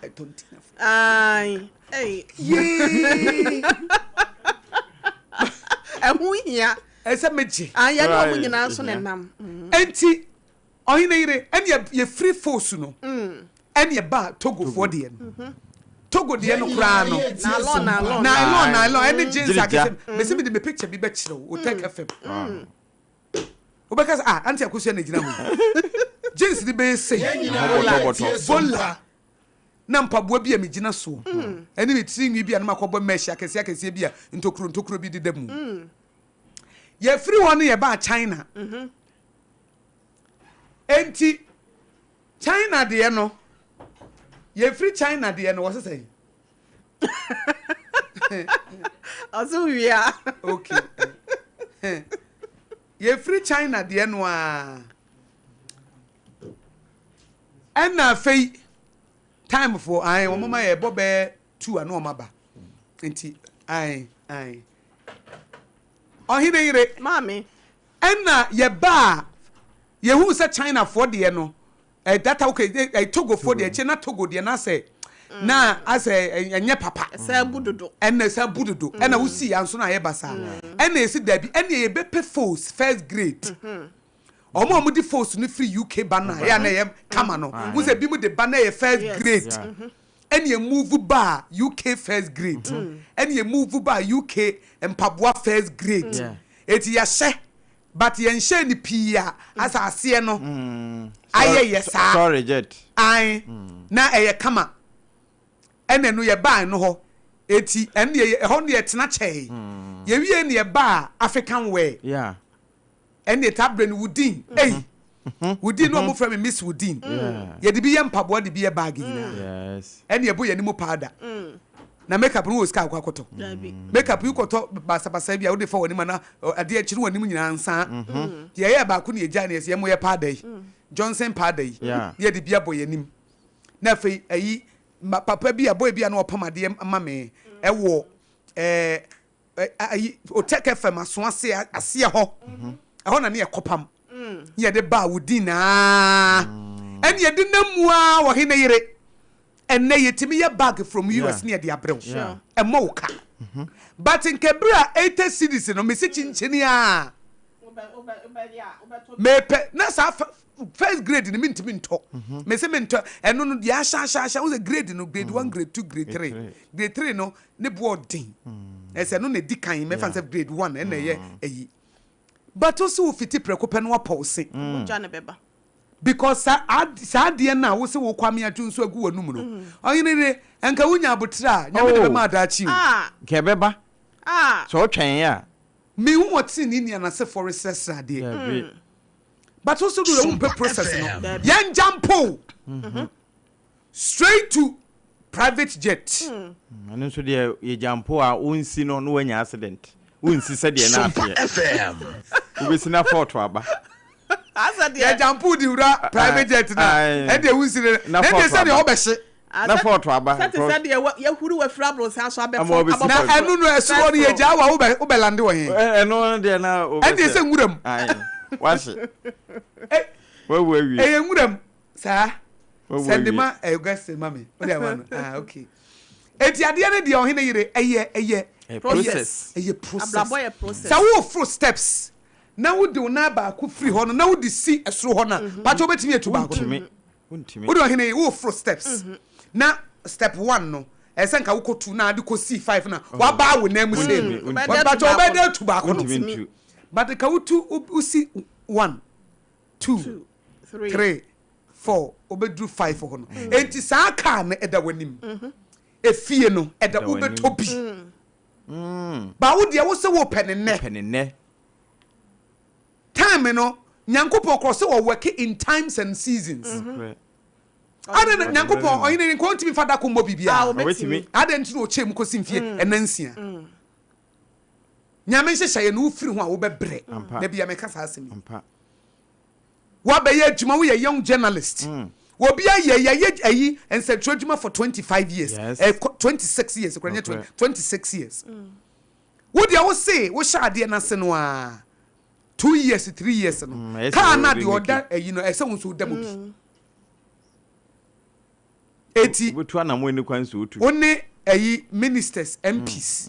ɛtɔ nti na fo. Ae ei. Yee. Ɛho hia. Ɛsɛ megye. Ae yɛne wɔn Right, nyinaa nso na ehia. ɛnam. Enti ɔhene yere ɛne yɛfiri fosu no ɛne ɛbaa Togofoɔ deɛ no. Togo deɛ no koraa no. Nylon nylon. Nylon nylon ɛne jeans Gyirigya. akɛse. Mesi mede me picture bi bɛkyerɛ wo Otec FM. Wobɛka sɛ ah Auntie Akosua na egyina ho yi. Jeans no bɛyɛ sei. Bɔtɔbɔtɔ. Bola na mpaboa bi a megyina soɔ ɛne me tiri nwi bi a na makɔbɔ mesh akɛseɛ akɛseɛ bi a ntokuro ntokuro bi deda mu. Yɛfiri hɔ no yɛbaa China. Enti China deɛ no, yɛfiri China deɛ no, wɔse sɛn? Ɔse wie a. Okay. Yɛfiri China deɛ no a, ɛna afei time foɔ ae wɔn ma yɛbɔ bɛyɛ two a na wɔn aba nti ae ae ɔhene yere. Maame. Ɛna yɛbaa yɛhuu sɛ China foɔ deɛ no eh, data okay eh, eh, Togo foɔ deɛ akyire na Togo deɛ na asɛ na asɛ ɛnyɛ papa. Ɛsɛ bu dodo. Ɛna ɛsɛ bu dodo. Ɛna wosi ya nso na ayɛ basaa. Ɛna yɛsi dabi ɛna yɛbɛpɛ foes first grade. Wɔn a wɔde foes no firi UK ba no a ɛyɛ a na ɛyɛ kama no. Wohu sɛ ebinom de ba na ɛyɛ first grade. Ɛna yɛ move baa UK first grade. Ɛna yɛ move baa UK mpaboa first grade. Eti yɛahyɛ but yɛnhyɛɛ no pii a asɛ aseɛ no ayɛ yɛ saa. Sorry jet. Ae na ɛyɛ kama. Ɛna ɛno yɛbaa ɛno hɔ. Eti ɛno deɛ ɛhɔ no deɛ yɛtena kyɛe. Yɛwie no yɛbaa African wear. Yeah. Ɛno deɛ taa berɛ no Wudin. Ei! Wudin na wɔfrɛ me Miss Wudin. Yɛde bi yɛ mpaboa de bi yɛ bag nyinaa. Yes. Ɛne ɛbɔ yɛn anim powder. Na makeup no wɔ sika akɔ akɔtɔ. Makeup yi kɔtɔ basabasa bi a wode fa w'anim ana adeɛ akyiri w'anim nyinaa nsa. Deɛ ɛyɛ baako na yɛgyae na yɛsɛ yɛn mo yɛ powder yi. Johnson powder yi. Yeah. Na yɛde bi abɔ yɛn anim. Na afei ayi ma papa bi a boy bi a na ɔpam adeɛ ma me ɛwɔ ɛɛ ayi Otec FM aso ase aseɛ hɔ. Ɛhɔ na ne yɛ kɔpam. Ne yɛde baa wo din naa. Ɛne yɛde nam mu ara wɔ he ne yere. Ɛnnɛ yɛtumi yɛ bag from US ne yɛde abrɛ wo. Ɛmmɔ wo ka. But nka bere a 80 cedis no mese kyinkyini a mepɛ na saa first grade no mentumi ntɔ. Mese mentɔ ɛno no deɛ ahyɛ ahyɛ ahyɛ wo sɛ grade no grade 1 grade 2 grade 3 grade 3 no ne boɔ ɔden. Ɛsɛ no na ɛdi kan mɛfa sɛ grade 1 ɛna ɛyɛ ayi. But wo se wo fiti prɛko pɛ no wapɔ wo se. Mogya no bɛba. Because saa saa adeɛ no a wo se wo Kwame Adwo nso agu w'anum no, ɔhene de, nka wonya aboterɛ a, Nyame de bɛma adaakye o. Nka ɛbɛba. Sɛ ɔtwɛn a. Menhu ɔteneneeni a n'asefoɔ resrɛsrɛ adeɛ. Dabi. But wo se do deɛ wompɛ process no, yɛn jump o. Straight to private jet. Ɛno nso deɛ yɛ gyampo a wonsi no na wanya accident. Wonsi sɛdeɛ na ateɛ. Wobɛsi na fault aba. Yɛ gyampo de wura private jet na ɛdeɛ wonsi no na ɛdeɛ sɛdeɛ ɔbɛhye. Na fault aba. Sɛ te sɛ deɛ yɛhuru wafiri aborosan so abɛfɔ. Na ɛno no ɛsoro no yɛgyaa wa wobɛlande wɔ he? Ɛno deɛ na wobɛsɛ. Ɛdeɛ sɛ nwura mu. Wahye. Wawu awie. Ɛyɛ nwura mu. Saa. Sɛnde ma Augustine ma me. Wode ama no. Ah, okay. Eti adeɛ no deɛ ɔhene yere ɛyɛ ɛyɛ process. Ɛyɛ process. Abrabɔ yɛ process. Sɛ woforo steps na wode wo nan baako firi hɔ no na wode si ɛsoro hɔ no a, mhm. pakyɛ wobɛtumi atu baako no. Wontumi. Wode ɔhene yere woforo steps mhm. na step one no ɛsɛ nka wokɔ two na ade kɔ si five na oh. wabaa wo nan mu sei no. Pakyɛ wobɛda atu baako no. But ka wotu wosi one, two, 3, 4 wobɛduru 5 hɔ no enti saa car no ɛda w'anim efie no ɛda wobɛtɔ bi ba wo deɛ wo sɛ wopɛ ne nnɛ time no Nyankopɔn korɔ sɛ wɔ work in times and seasons adɛn na Nyankopɔn ɔhene ne nka ɔntumi fa da ko mmɔ biribiara adɛn nti na ɔkyɛɛ mu kɔsi mfie ɛna nsia Nyame nhyehyɛeɛ no wofiri ho a wobɛbrɛ da bia meka saa asɛm yi Woabɛyɛ adwuma, woyɛ young journalist. Obi ayɛ, yɛayɛ ayi nsɛntwerɛ adwuma for 25 years, Yes. eh, 26 years, kora nyɛ Nokorɛ. 26 years. Wo deɛ wo se wohyɛ adeɛ no ase no a, 2 years, 3 years no, ɛyɛ sɛ kaa no a wo deɛ remake. ɔda ayi no, ɛsɛ wo nso woda mu bi. Eti, Wobɛtu anamɔ ani kwan sɛ wotu. wo ne ayi ministers, MPs,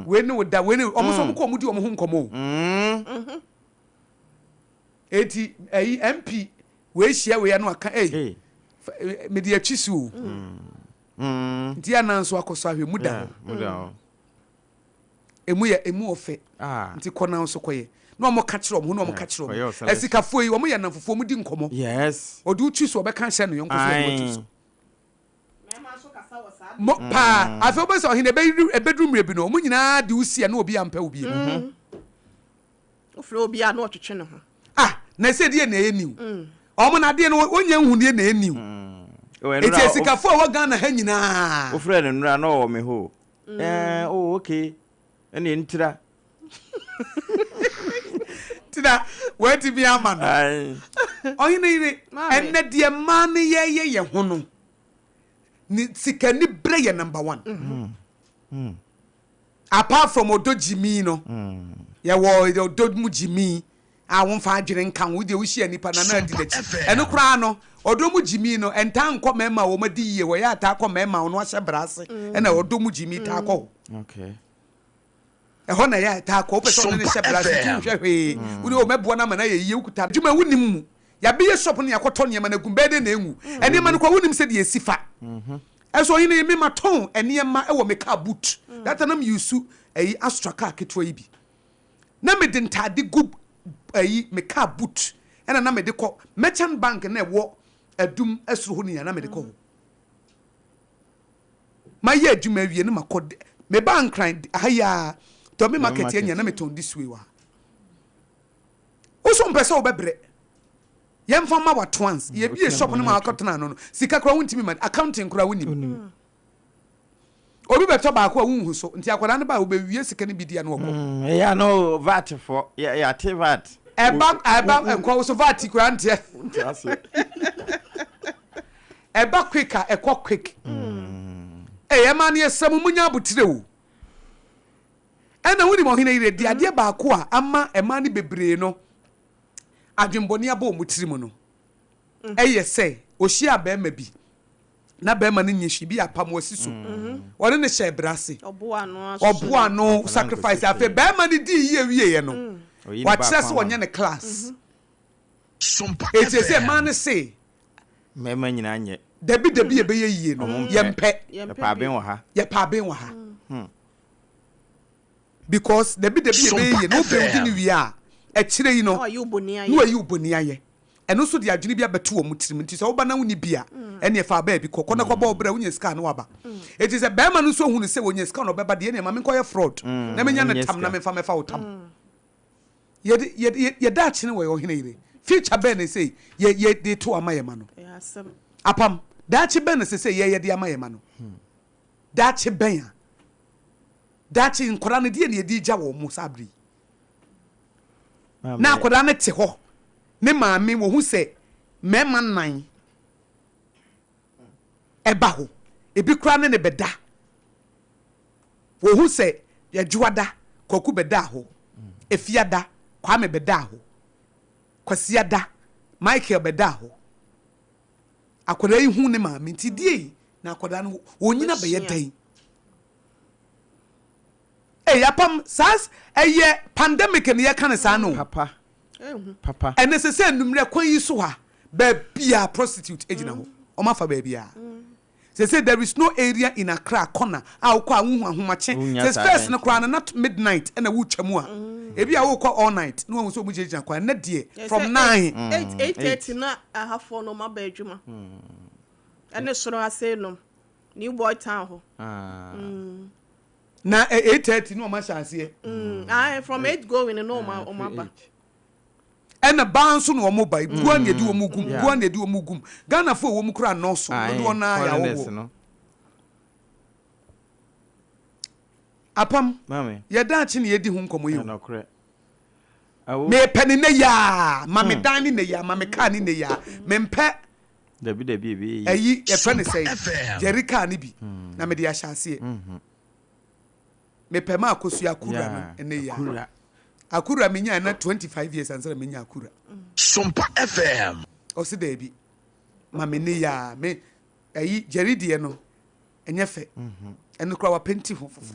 wei ne wo da, wei ne, wɔn nso wɔn kɔ wɔn di wɔn ho nkɔmmɔ o. Eti ɛyi MP wei hyia wei ano aka ei mede akyi so o. Nti yɛ nso akɔ so ahwɛ mu da hɔ. Emu yɛ emu ɔfɛ. Nti kɔ na nso kɔyɛ. Na wɔn ka kyerɛ wɔn ho na wɔn ka kyerɛ wɔn. Asikafoɔ yi wɔn yɛ nnamfofoɔ wɔn di nkɔmɔ. Yes. Ɔde wo twi so ɔbɛka ahyɛ ne yɔnko so ɔde wo twi so. Mo paa afei wobɛ sɛ ɔhene ɛbɛduru mmerɛ bi no wɔn nyinaa de wo si a na obi ampɛ wo biem. Wofrɛ obi a na ɔtwetwe ne ho. Ah na ɛsɛ deɛ na ɛyɛ new. Ɔmo na adeɛ no wɔnyɛ nhu deɛ na ɛyɛ new. Eti asikafo a ɛwɔ Ghana ha nyinaa. Wofrɛ no nnora na ɔwɔ me hɔ o. Ɛɛ oh okay ɛne ntira. Nti na wɔatumi ama no. Ɔhene yere ɛnɛ deɛ mmaa no yɛyɛ yɛ ho no ne sikani brɛ yɛ number one. Apart from ɔdɔ gyimii no, yɛwɔ ɔdɔ mu gyimii a womfa adwene nka ho, wodeɛ wohyia nipa no a na adi n'akyi. Ɛno koraa no, ɔdɔ mu gyimii no, ɛntaa nkɔ mmarima a wɔn adi yie hɔ, ɛyɛ a taa kɔ mmarima a wɔn ahyɛ bra ase, ɛna ɔdɔ mu gyimii taa kɔ hɔ. Ɛhɔ na ɛyɛ a ɛtaa kɔ, wopɛ sɛ ɔne no hyɛ bra ase nti wonhwɛ hwee, wode o mɛboa no ama no ayɛ yie, wokuta adwuma a wonim mu, yɛabɛyɛ shop no yɛakɔtɔ nneɛma no agu mu, bɛyɛ dɛn na ɛnwu? Nneɛma no koraa wonim sɛdeɛ ɛsi fa. Ɛso ɔhene yi me ma tɔn nneɛma wɔ me car boot that time na me use ɛyi Astra car ketewa yi bi na me de ntaade gu ɛyi me car boot ɛna na me de kɔ merchant bank na ɛwɔ adum ɛsoro hɔ nyinaa na me de kɔ hɔ. Mayɛ adwuma awie na makɔ mebaa Nkran ha yi ara Dɔme market anya na metɔn this way wɔ ha. Wo so mpɛ sɛ wobɛbrɛ. Yɛmfa mma wo at once. Yɛbie shop no ma wakɔtena ano no, sika koraa wontumi ma, accounting koraa wonim. Obi bɛtɔ baako a wonhu so, nti akwadaa no ba a wobɛwie sika no bi di a na ɔkɔ. Ɛyɛ a na VAT fɔ, yɛate VAT. Ɛba ɛba ɛkɔ wo so VAT koraa nteɛ. Wonte aseɛ. Ɛba quick a ɛkɔ quick. Ei ɛmaa no yɛsrɛ mo monya abotire o. Ɛna wonim ɔhene yere de adeɛ baako a ama ɛmaa no bebree no adwenbɔne abɔ wɔn tiri mu no ɛyɛ sɛ ɔhyiaa barima bi na barima no nyɛ hwee bi apam wasi so ɔne no hyɛɛ bra ase ɔboa no sacrifice afei barima no dii yie wieɛ no wakyerɛ sɛ ɔnyɛ ne class eti sɛ mmaa no se mmarima nyinaa nyɛ dabi dabi yɛbɛyɛ yie no yɛmpɛ yɛpɛ aben wɔ ha yɛpɛ aben wɔ ha Because dabi dabi ɛbɛyɛ yie no wo build no wie a akyire yi no na wayi wo boni ayɛ. Ɛno nso de adwene bi abɛto wɔn tirim nti sɛ woba na wonni bi a ɛneɛ fa baabi kɔ, kɔ na kɔbɔ wo bra wonya sika a na waba. Enti sɛ barima no nso hunu sɛ wɔnya sika na ɔbɛba deɛ ɛneɛ ma menkɔyɛ fraud na menya no tam na memfa mɛfa wo tam. Yɛde yɛde yɛ daakye no wɔ yɛ ɔhene yere. Future bɛn na ɛsɛ yɛ yɛde to ama yɛ ma no? Apam, daakye bɛn na ɛsɛ sɛ yɛ yɛde ama yɛ ma no? Daakye bɛn a? Daakye nkwadaa no deɛ na yɛde regya wɔn mo saa bere yi? Na akwadaa no te hɔ, ne maame wɔhu sɛ mmarima nnan ɛba hɔ, ebi koraa ne ne bɛda. Wɔhu sɛ Adwoada, Kwaku bɛdaa hɔ, Efiada, Kwame bɛdaa hɔ, Kwasiada, Michael bɛdaa hɔ. Akwadaa yi hu ne maame nti deɛ na akwadaa no wɔnyina bɛyɛ dɛn? Ei apam saa ɛyɛ pandemic na yɛka no saa no. Papa papa. Ɛnɛ sɛ sɛ anummerɛ kwan yi so ha baabiaa prostitute gyina hɔ wɔn afa baabiaa sɛ sɛ there is no area in Accra corner a wokɔ a wohu ahomakye sɛ first no koraa no na midnight ɛna wotwa mu a ebi a wokɔ all night na wahu sɛ wɔn gyinagyina kwan ɛnɛ deɛ from 9. 8:30 na ahafoɔ no wɔn aba adwuma ɛne soro ase nom. New boy town hɔ. Mm. Na 8:30 na ɔma hyɛ aseɛ. Mm. Ah, from 8 going no ɔma ɔma ba. Ɛna baa nso na wɔn ba gua na yɛde wɔn gum gua na yɛde wɔn gum Ghana fo a wɔn kura nɔɔso dodoɔ naa yɛ awɔwɔ. Apam yɛ daakye na yɛdi ho nkɔmɔ yi o. Mepɛ ne nɛ yaa ma me dan ne nɛ yaa ma me kaa ne nɛ yaa mempɛ. Dabi dabi ɛbɛyɛ yie. Ɛyi yɛfrɛ no sɛn? Jerry car no bi na mede ahyɛ aseɛ. Mepɛ ma akosua akura no ɛnɛ yi a. Akura menya na 25 years ansa na menya akura. Sompa FM. Ɔsi daabi ma me ne ya me ɛyi Jerry deɛ no ɛnyɛ fɛ ɛno koraa wapenti ho foforɔ.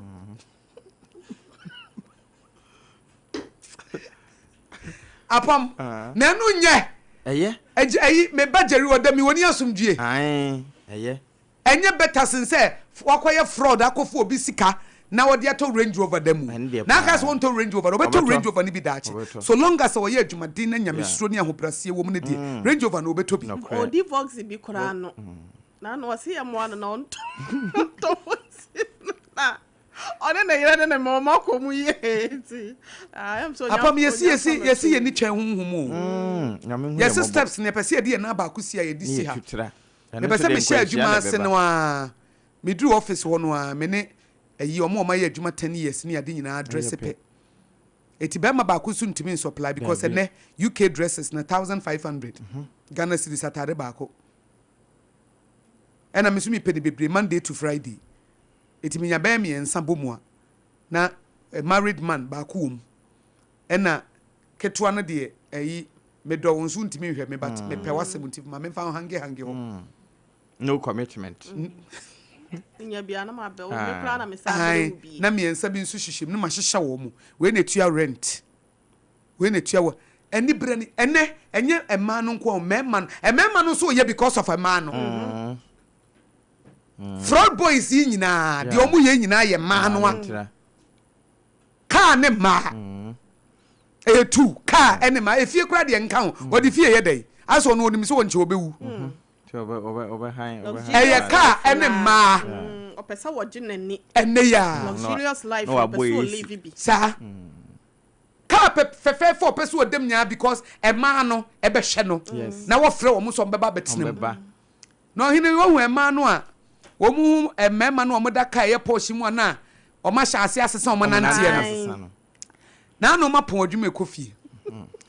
Apam na ɛno nyɛ. Ɛyɛ. Ɛgye ɛyi me ba Jerry ɔda mi wɔni asomdwie. Ae ɛyɛ. Ɛnyɛ better sen sɛ wakɔyɛ fraud akɔfa obi sika na ɔde atɔ Range Rover da mu. Na aka sɛ ɔntɔ Range Rover no ɔbɛtɔ Range Rover no bi daakye. So long as ɔyɛ adwumaden na nyamesuro ne ahobraseɛ wɔ mu no deɛ Range Rover no ɔbɛtɔ bi. Ɔdi Voxy bi koraa no na na ɔse yɛ mmoa no na ɔntɔ Voxy no na Ɔne ne yere ne ne mma wɔn akɔ mu yie nti ah, ɛm sɛ onya Apam yɛsi onya yɛsi fa yɛsi bɛto yɛn mu. ni twɛn honhom o. Nyame hu yɛn Yɛsi mmɔbɔ. steps no yɛpɛ sɛ yɛde yɛn nan baako si a yɛde Ne si ha. yɛtu tra. Ɛno Mepɛ nso sɛ deɛ mehyɛ nkwanhyia adwuma na ase ɛbɛba. no ara, meduru office hɔ no ara, me ne ayi wɔn a wɔayɛ adwuma ten years ne ade nyinaa Ɛyɛ dresse pɛ. pɛ. Eti bɛrima baako nso ntumi nsupply because Dabi. ɛnɛ UK dresses no 1500 Ghana cedis atade baako. Ɛna me nso mepɛ no bebree Monday to Friday. Enti menya bɛyɛ mmiɛnsa bɔ mu a, na married man baako wɔ mu. Ɛna ketewa no deɛ ɛyi medɔ wo nso wontumi nhwɛ me but mepɛ w'asɛm nti ma memfa wo hange hange hɔ. No commitment. Nya bia na mabɛ wo me koraa na me saa bere wo bi. Na mmiɛnsa bi nso hyehyɛ mu na mahyehyɛ wɔn mu. Wei na etua rent. Wei na etua wɔ ɛni berɛ ni ɛnɛ ɛnyɛ mmaa no nko a mmarima no mmarima no nso yɛ because of mmaa no. Fraud boys yi nyinaa deɛ wɔn yɛ nyinaa yɛ mmaa no a kaa ne mmaa ɛyɛ tu kaa ɛne mmaa efie koraa deɛ nka ho wɔde fie yɛ dɛ asɛ ɔno onim sɛ wɔn nkyɛn ɔbɛwu ɛyɛ kaa ɛne mmaa. Ɔpɛ sɛ wɔgye n'ani. Ɛnnɛ yi ara. Luxurious life Na ɔpɛ wabɔ sɛ AC. ɔlive bi. Saa. Car pɛ fɛfɛɛfɛ a ɔpɛ sɛ ɔda mu nyinaa because mmaa no ɛbɛhwɛ no. Yes. Na wɔfrɛ wɔn sɛ wɔbɛba abɛtena mu. Ɔmbɛba. Na ɔhene yi wahu mmaa no a wɔn hu mmarima no a wɔda car ɛyɛ Porsche mu a na wɔn ahyɛ ase asesa wɔn nanteɛ no. Asesa no. Na ano ma pɔn adwuma ɛkɔ fie.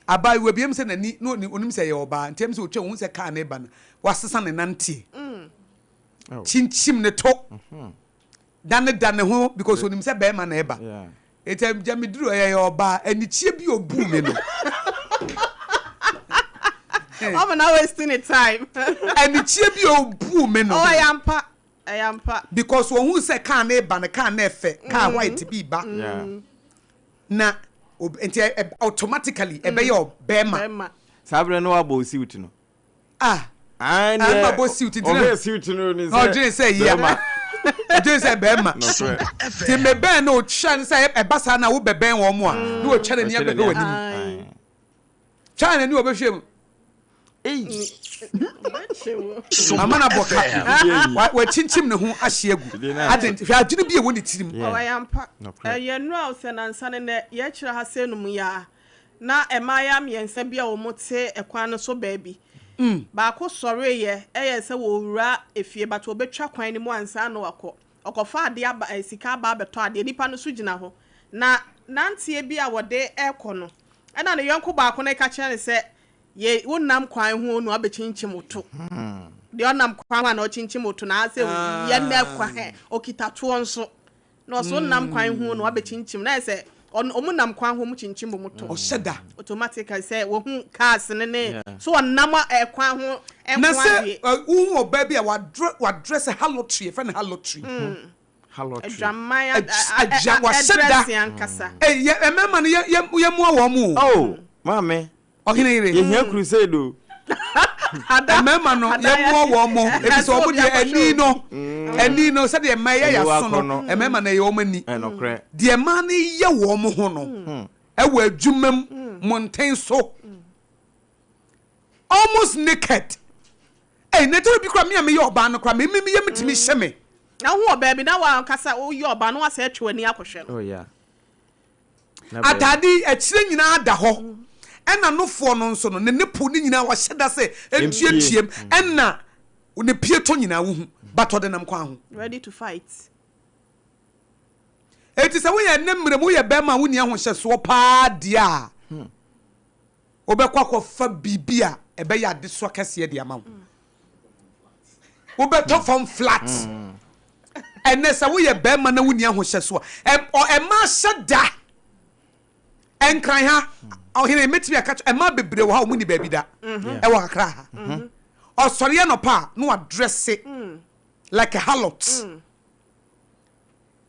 Abaayewa bi ɛm sɛ n'ani na onim sɛ ɛyɛ ɔbaa nti ɛm sɛ otwa ohun sɛ car no reba no wasesa ne nanteɛ. Kyinkyim ne to. Dane dane ho because onim sɛ bɛrima na ɛba. Eti agya me duru ɛyɛ ɔbaa anikyie bi obuu me no. Ɔmo na wasting ne time. Anikyie bi obuu me no. Oh ɛyɛ ampa ɛyɛ ampa. Because ohun sɛ car no reba no car no ɛfɛ car white bi ba. Na nti automatically ɛbɛyɛ ɔbɛrima. Saa bere no wabɔ suit no. Ah. Ah, Ah, ma bɔ suit nti na. Ɔhwɛ suit no ni Na ɔdwene sɛ yia. Ɔdwene sɛ bɛrima. Nti mebɛn no ɔtwa no sɛ ɛba saa na wobɛbɛn wɔn a na ɔtwa n'ani abɛhwɛ w'anim. Twa n'ani ɔbɛhwɛ mu. Ama no abɔ ka. Wakyinkyim ne ho ahye agu. Ade hwɛ adwene bi a ɛwɔ ne tirim. Ɔyɛ ampa. Ɛyɛ nnura o sɛ nansa ne nɛ yɛkyerɛ ha sɛ no mu yaa. Ná mmaayewa mmiɛnsa bi a wɔte kwan no so baabi. Baako sɔreeɛ yɛɛ sɛ ɔrewura efie but ɔbɛtwa kwan no mu ansa na wakɔ. Ɔkɔfa adeɛ aba eh, sika aba abɛtɔ adeɛ. Nnipa no nso gyina hɔ. Na nanteɛ bi a wɔde rekɔ no, ɛnna ne yɔnko baako no reka kyerɛ no sɛ, Yei, wonam kwan ho na woabɛkyinkyim wo to. Deɛ ɔnam kwan ho a na ɔkyinkyim wo to na asɛ yɛ nɛ kwan, ɔkita toɔ nso. Na ɔso nam kwan ho na wabɛkyinkyim na ayɛ sɛ ɔmo nam kwan ho ɔmo kyinkyim ɔmo to. Ɔhyɛ da. Automatically sɛ wahu cars no ne so ɔnam ɛkwan ho nko Na adeɛ. sɛ wohu ɔbaa bi a wadrɛ wadrɛse harlotry yɛfrɛ no harlotry. Harlotry. Adwaman Adwa wahyɛ da. ɛdrɛse ankasa. Ei yɛ mmarima no yɛ yɛ yɛmmoa wɔn o. Oh maame. Ɔhene yere. Yɛhia crusade o. Mmarima no yɛmmoa wɔn mo efisɛ wɔn deɛ ani no ani no sɛdeɛ mmaa yɛ yaso no mmarima no ɛyɛ wɔn ani deɛ mmaa no yɛ wɔn ho no ɛwɔ adwuma mu mmɔnten so almost naked ɛy na ɛtɔ bi kora me a meyɛ ɔbaa no kora me me yɛ metumi hyɛ me. Na wo ɔbaa bi na wankasa woyɛ ɔbaa no wasɛ atwe w'ani akɔhwɛ no. Oh yeah. Ataade yi akyire nyinaa da hɔ ɛna nofoɔ no nso no ne nipple no nyinaa wahyɛ da sɛ ɛntuatuam ɛna ne pieto nyinaa wohu but ɔde nam kwan ho. Ready to fight. Enti sɛ woyɛ ɛnɛ mmerɛ mu woyɛ bɛrima a wonni ahohyɛsoɔ paa deɛ a wobɛkɔ akɔfa biribi a ɛbɛyɛ adesoa kɛseɛ de ama wo. Wobɛtɔ fam flat. Ɛnɛ sɛ woyɛ bɛrima na wonni ahohyɛso a, ɛma hyɛ da. Ɛnkran ha, ɔhene mɛtumi aka kyerɛ ɛma bebree wɔ ha wɔn ni baabi da. Ɛwɔ kakra ha. Ɔsɔre anɔpa a na wadrɛse like a harlot.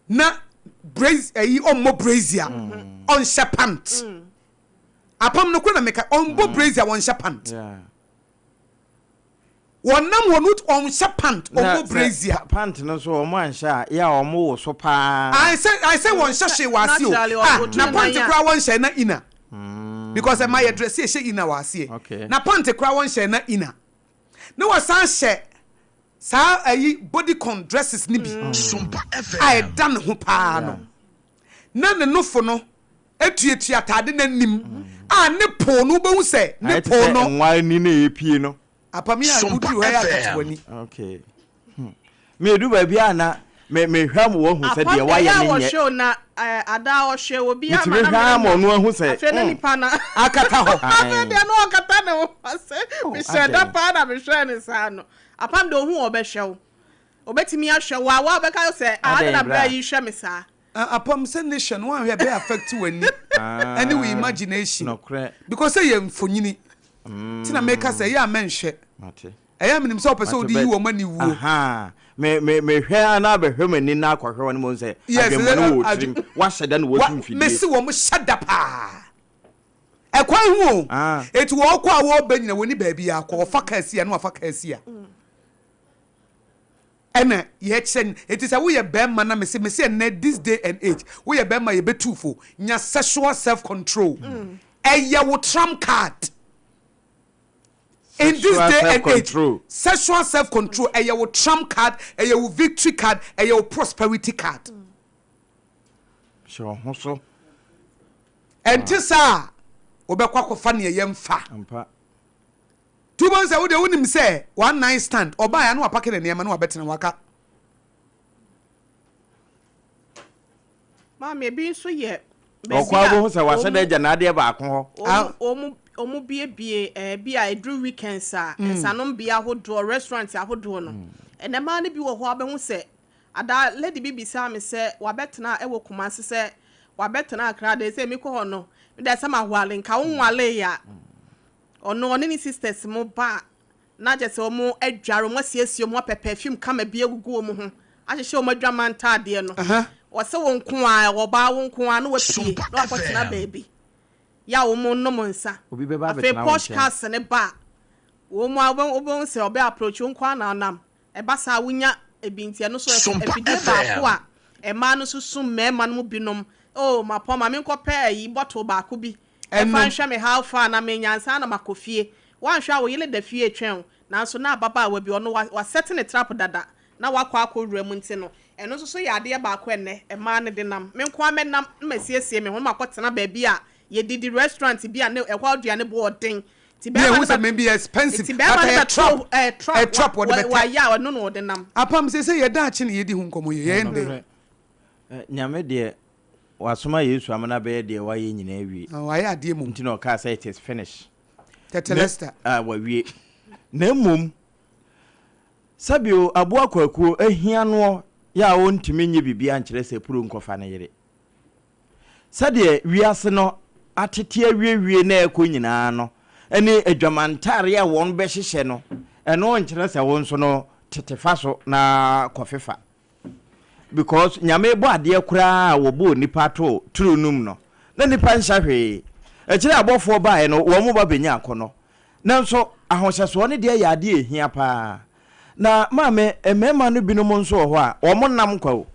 Na brace ɛyi ɔmmɔ brazier, ɔnhyɛ pant. Apam no koro na meka ɔmbɔ brazier wɔnhyɛ pant. Wɔnam hɔ no wɔnhyɛ pant wɔmmɔ brazier. Pant no nso wɔn anhyɛ a yɛ a wɔn wo so paa. Ayi sɛ ayi sɛ wɔnhyɛ hwee wɔ aseɛ o ah na pant koraa wɔnhyɛ na inner because ɛma yɛ dress yɛhyɛ inner wɔ aseɛ na pant koraa wɔnhyɛ na inner ne wɔsan hyɛ saa ayi bodycon dresses no bi a ɛda ne ho paa no na ne nofo no tuatua ataade no anim a ne poo no wobɛhu sɛ ne poo no. Nwa ani na ɛpie no. Apam yi a woduru hɔ yɛ akate w'ani. Okay. Hmm. Me edu baabi a na me me hwɛ mo wahu sɛ deɛ wayɛ ne nyɛ. Apam deɛ yɛ a wɔhwɛ o na ada ɔhwɛ obi ama na mene ama ɔno ahu sɛ. Afei na nipa na. Akata hɔ. Afei deɛ na ɔkata ne ho ase. Mehyɛ da paa na mehwɛ ne saa no. Apam deɛ ohu ɔbɛhwɛ wo. Obetumi ahwɛ wo a wo a wobɛka sɛ ah adɛn na bra yi hwɛ me saa. Apam sɛ ne hwɛ no wanhwɛ ɛbɛ affect w'ani ɛne wo imagination because sɛ yɛ mfonyini ti na meka sɛ ɛyɛ a mɛnhwɛ ɛyɛ a menim sɛ wopɛ sɛ wode yi wɔn aniwuo. Me me mehwɛ a na abɛhwɛ m'ani na akɔhwɛ wɔn mu sɛ adwemmɔne wɔ tirim wahyɛ da na wɔatu mfidie. Mesi wɔn hyɛ da paa ɛkwan ho o eti wɔkɔ a wɔbɛ nyina wɔn ni baabi akɔ wɔfa kaa si a na wɔfa kaa si a. Ɛna yɛkyerɛ no eti sɛ woyɛ bɛɛma na mese mese ɛnɛ this day and age woyɛ bɛɛma yɛbɛtu fo nya sexual self control ɛyɛ wo trump card. In this day and age, sexual self control ɛyɛ wo trump card, ɛyɛ wo victory card, ɛyɛ wo prosperity card. Hyɛ wo ho so. Ɛnte saa a, wobɛkɔ akɔfa nea yɛmfa. Ampa. Tu bɔ sɛ wodeɛ wonim sɛ one night stand ɔbaa ya na wapake ne nneɛma na wabɛtena waka. Maame ebi nso yɛ baabi Ɔkɔ a wobɛhu sɛ wahyɛ da agya n'adeɛ baako hɔ. Ah. Wɔn wɔn biebie ɛɛ bi a eduru weekends a mm. nsanom bea ahodoɔ restaurant ahodoɔ no. Mm. Ɛnna mmaa no bi wɔ hɔ abɛhu sɛ ada lady bi bisaa me sɛ wabɛtena ɛwɔ Kumasi sɛ wabɛtena Accra de sɛ mekɔ hɔ no meda sɛ mahwale nka wo nwale ya. Ɔno ɔne ne sisters mo ba Na kyerɛ sɛ wɔadware, wɔasiesie wɔn apɛ perfume kama bi agugu wɔn ho, ahyehyɛ wɔn adwaman ntaadeɛ no. Wɔsɛ wo nko ara, ɔbaa wo nko ara na wapue na wakɔtena baabi yɛ a wɔnom nsa. Obi bɛba Afei abɛtena wo posh nkyɛn. cars no ba a, wɔn a wobɛhu sɛ ɔbɛ approach wo nko ara na ɔnam. Ɛba saa a wonya ebi nti ɛno nso afidie baako a mmaa no nso sum mmarima no mu binom. Oh, mapɔn ma menkɔpɛ ayi bottle baako bi Ɛfa nhwɛ me how far na menya ansa na makɔ fie. Woanhwɛ a wo yere da fie retwɛn wo, nanso na ababaawa bi, ɔno wa wasɛte ne trap dada na wakɔ akɔ wura mu nti no, ɛno nso so yɛ adeɛ baako a ɛnnɛ mmaa no de nam. Me nko ara mɛnam na masiesie me ho na makɔtena baabi a yɛdidi, restaurant bi a ne ɛhɔ aduane bo ɔden. Nti Bi bɛrima ehu no sɛ bɛ maybe expensive nti but bɛrima no ɛyɛ bɛto trap ɛɛ trap ɛyɛ trap wa wɔde wa bɛtɛ. wayɛ a ɔno na ɔde nam. Apam seesei yɛ daakye na yɛdi ho nkɔmmɔ yi yɛyɛ no dɛn? Nokorɛ. Nyame deɛ Wasoma Yesu ama no abɛyɛ deɛ wayɛ nyinaa awie. Na wayɛ adeɛ mmom. Nti na ɔkaa sɛ it is finished. Tetelestai. Na, ah, wawie. Na mmom, sɛbio aboa kwakuo ahia noɔ yɛ a ɔntumi nyɛ biribiara nkyerɛ sɛ puro nkɔfa ne yere. Sɛdeɛ wiase no atete awiewie na ɛrekɔ nyinaa no, ne adwamantareɛ a wɔn bɛhyehyɛ no, ɛno nkyerɛ sɛ wo nso no tete fa so na kɔfefa. Because Nyame bɔ adeɛ koraa a wɔbɔɔ nipa too turo no mu no, na nipa nhyɛ hwee. Akyire a abɔfoɔ baeɛ no, wɔn ba bɛnya akɔnnɔ. Nanso ahohyɛsoɔ no deɛ yɛ adeɛ a ɛhia paa. Na maame, mmarima no binom nso wɔ hɔ a, wɔn nnam kwa o.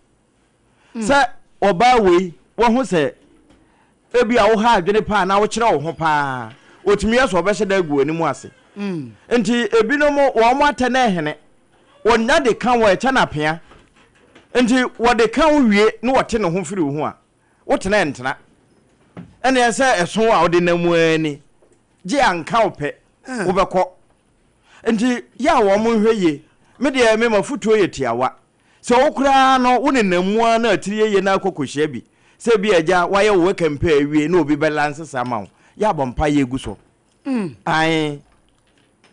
Sɛ ɔbaa wei, wahu sɛ Ebia woha adwene paa anaa wokyerɛ wo ho paa. Otumi yɛ sɛ ɔbɛhyɛ da agu w'anim ase. Nti ebinom wɔn atɛ no ɛhene. Wɔnya de ka wo a, ɛkyɛ no apea. Nti wɔde ka wo wie na wɔte ne ho firi wo ho a, wotena ɛntena. Ɛnneɛ sɛ ɛso a wode nam mu ara ni. Gye anka wo pɛ, wobɛkɔ. Nti yɛ a wɔn nhwɛ yie. Me deɛ me m'afotuo yɛ tiawa. Sɛ wo koraa no wo nenam mu ara na atiri yɛ yie na akɔ kɔhyia bi, sɛ ebia agya wayɛ wo wɛkɛmpɛ awie na obi bɛ lanse ama wo, yɛ abɔ mpaeɛ gu so. Ae,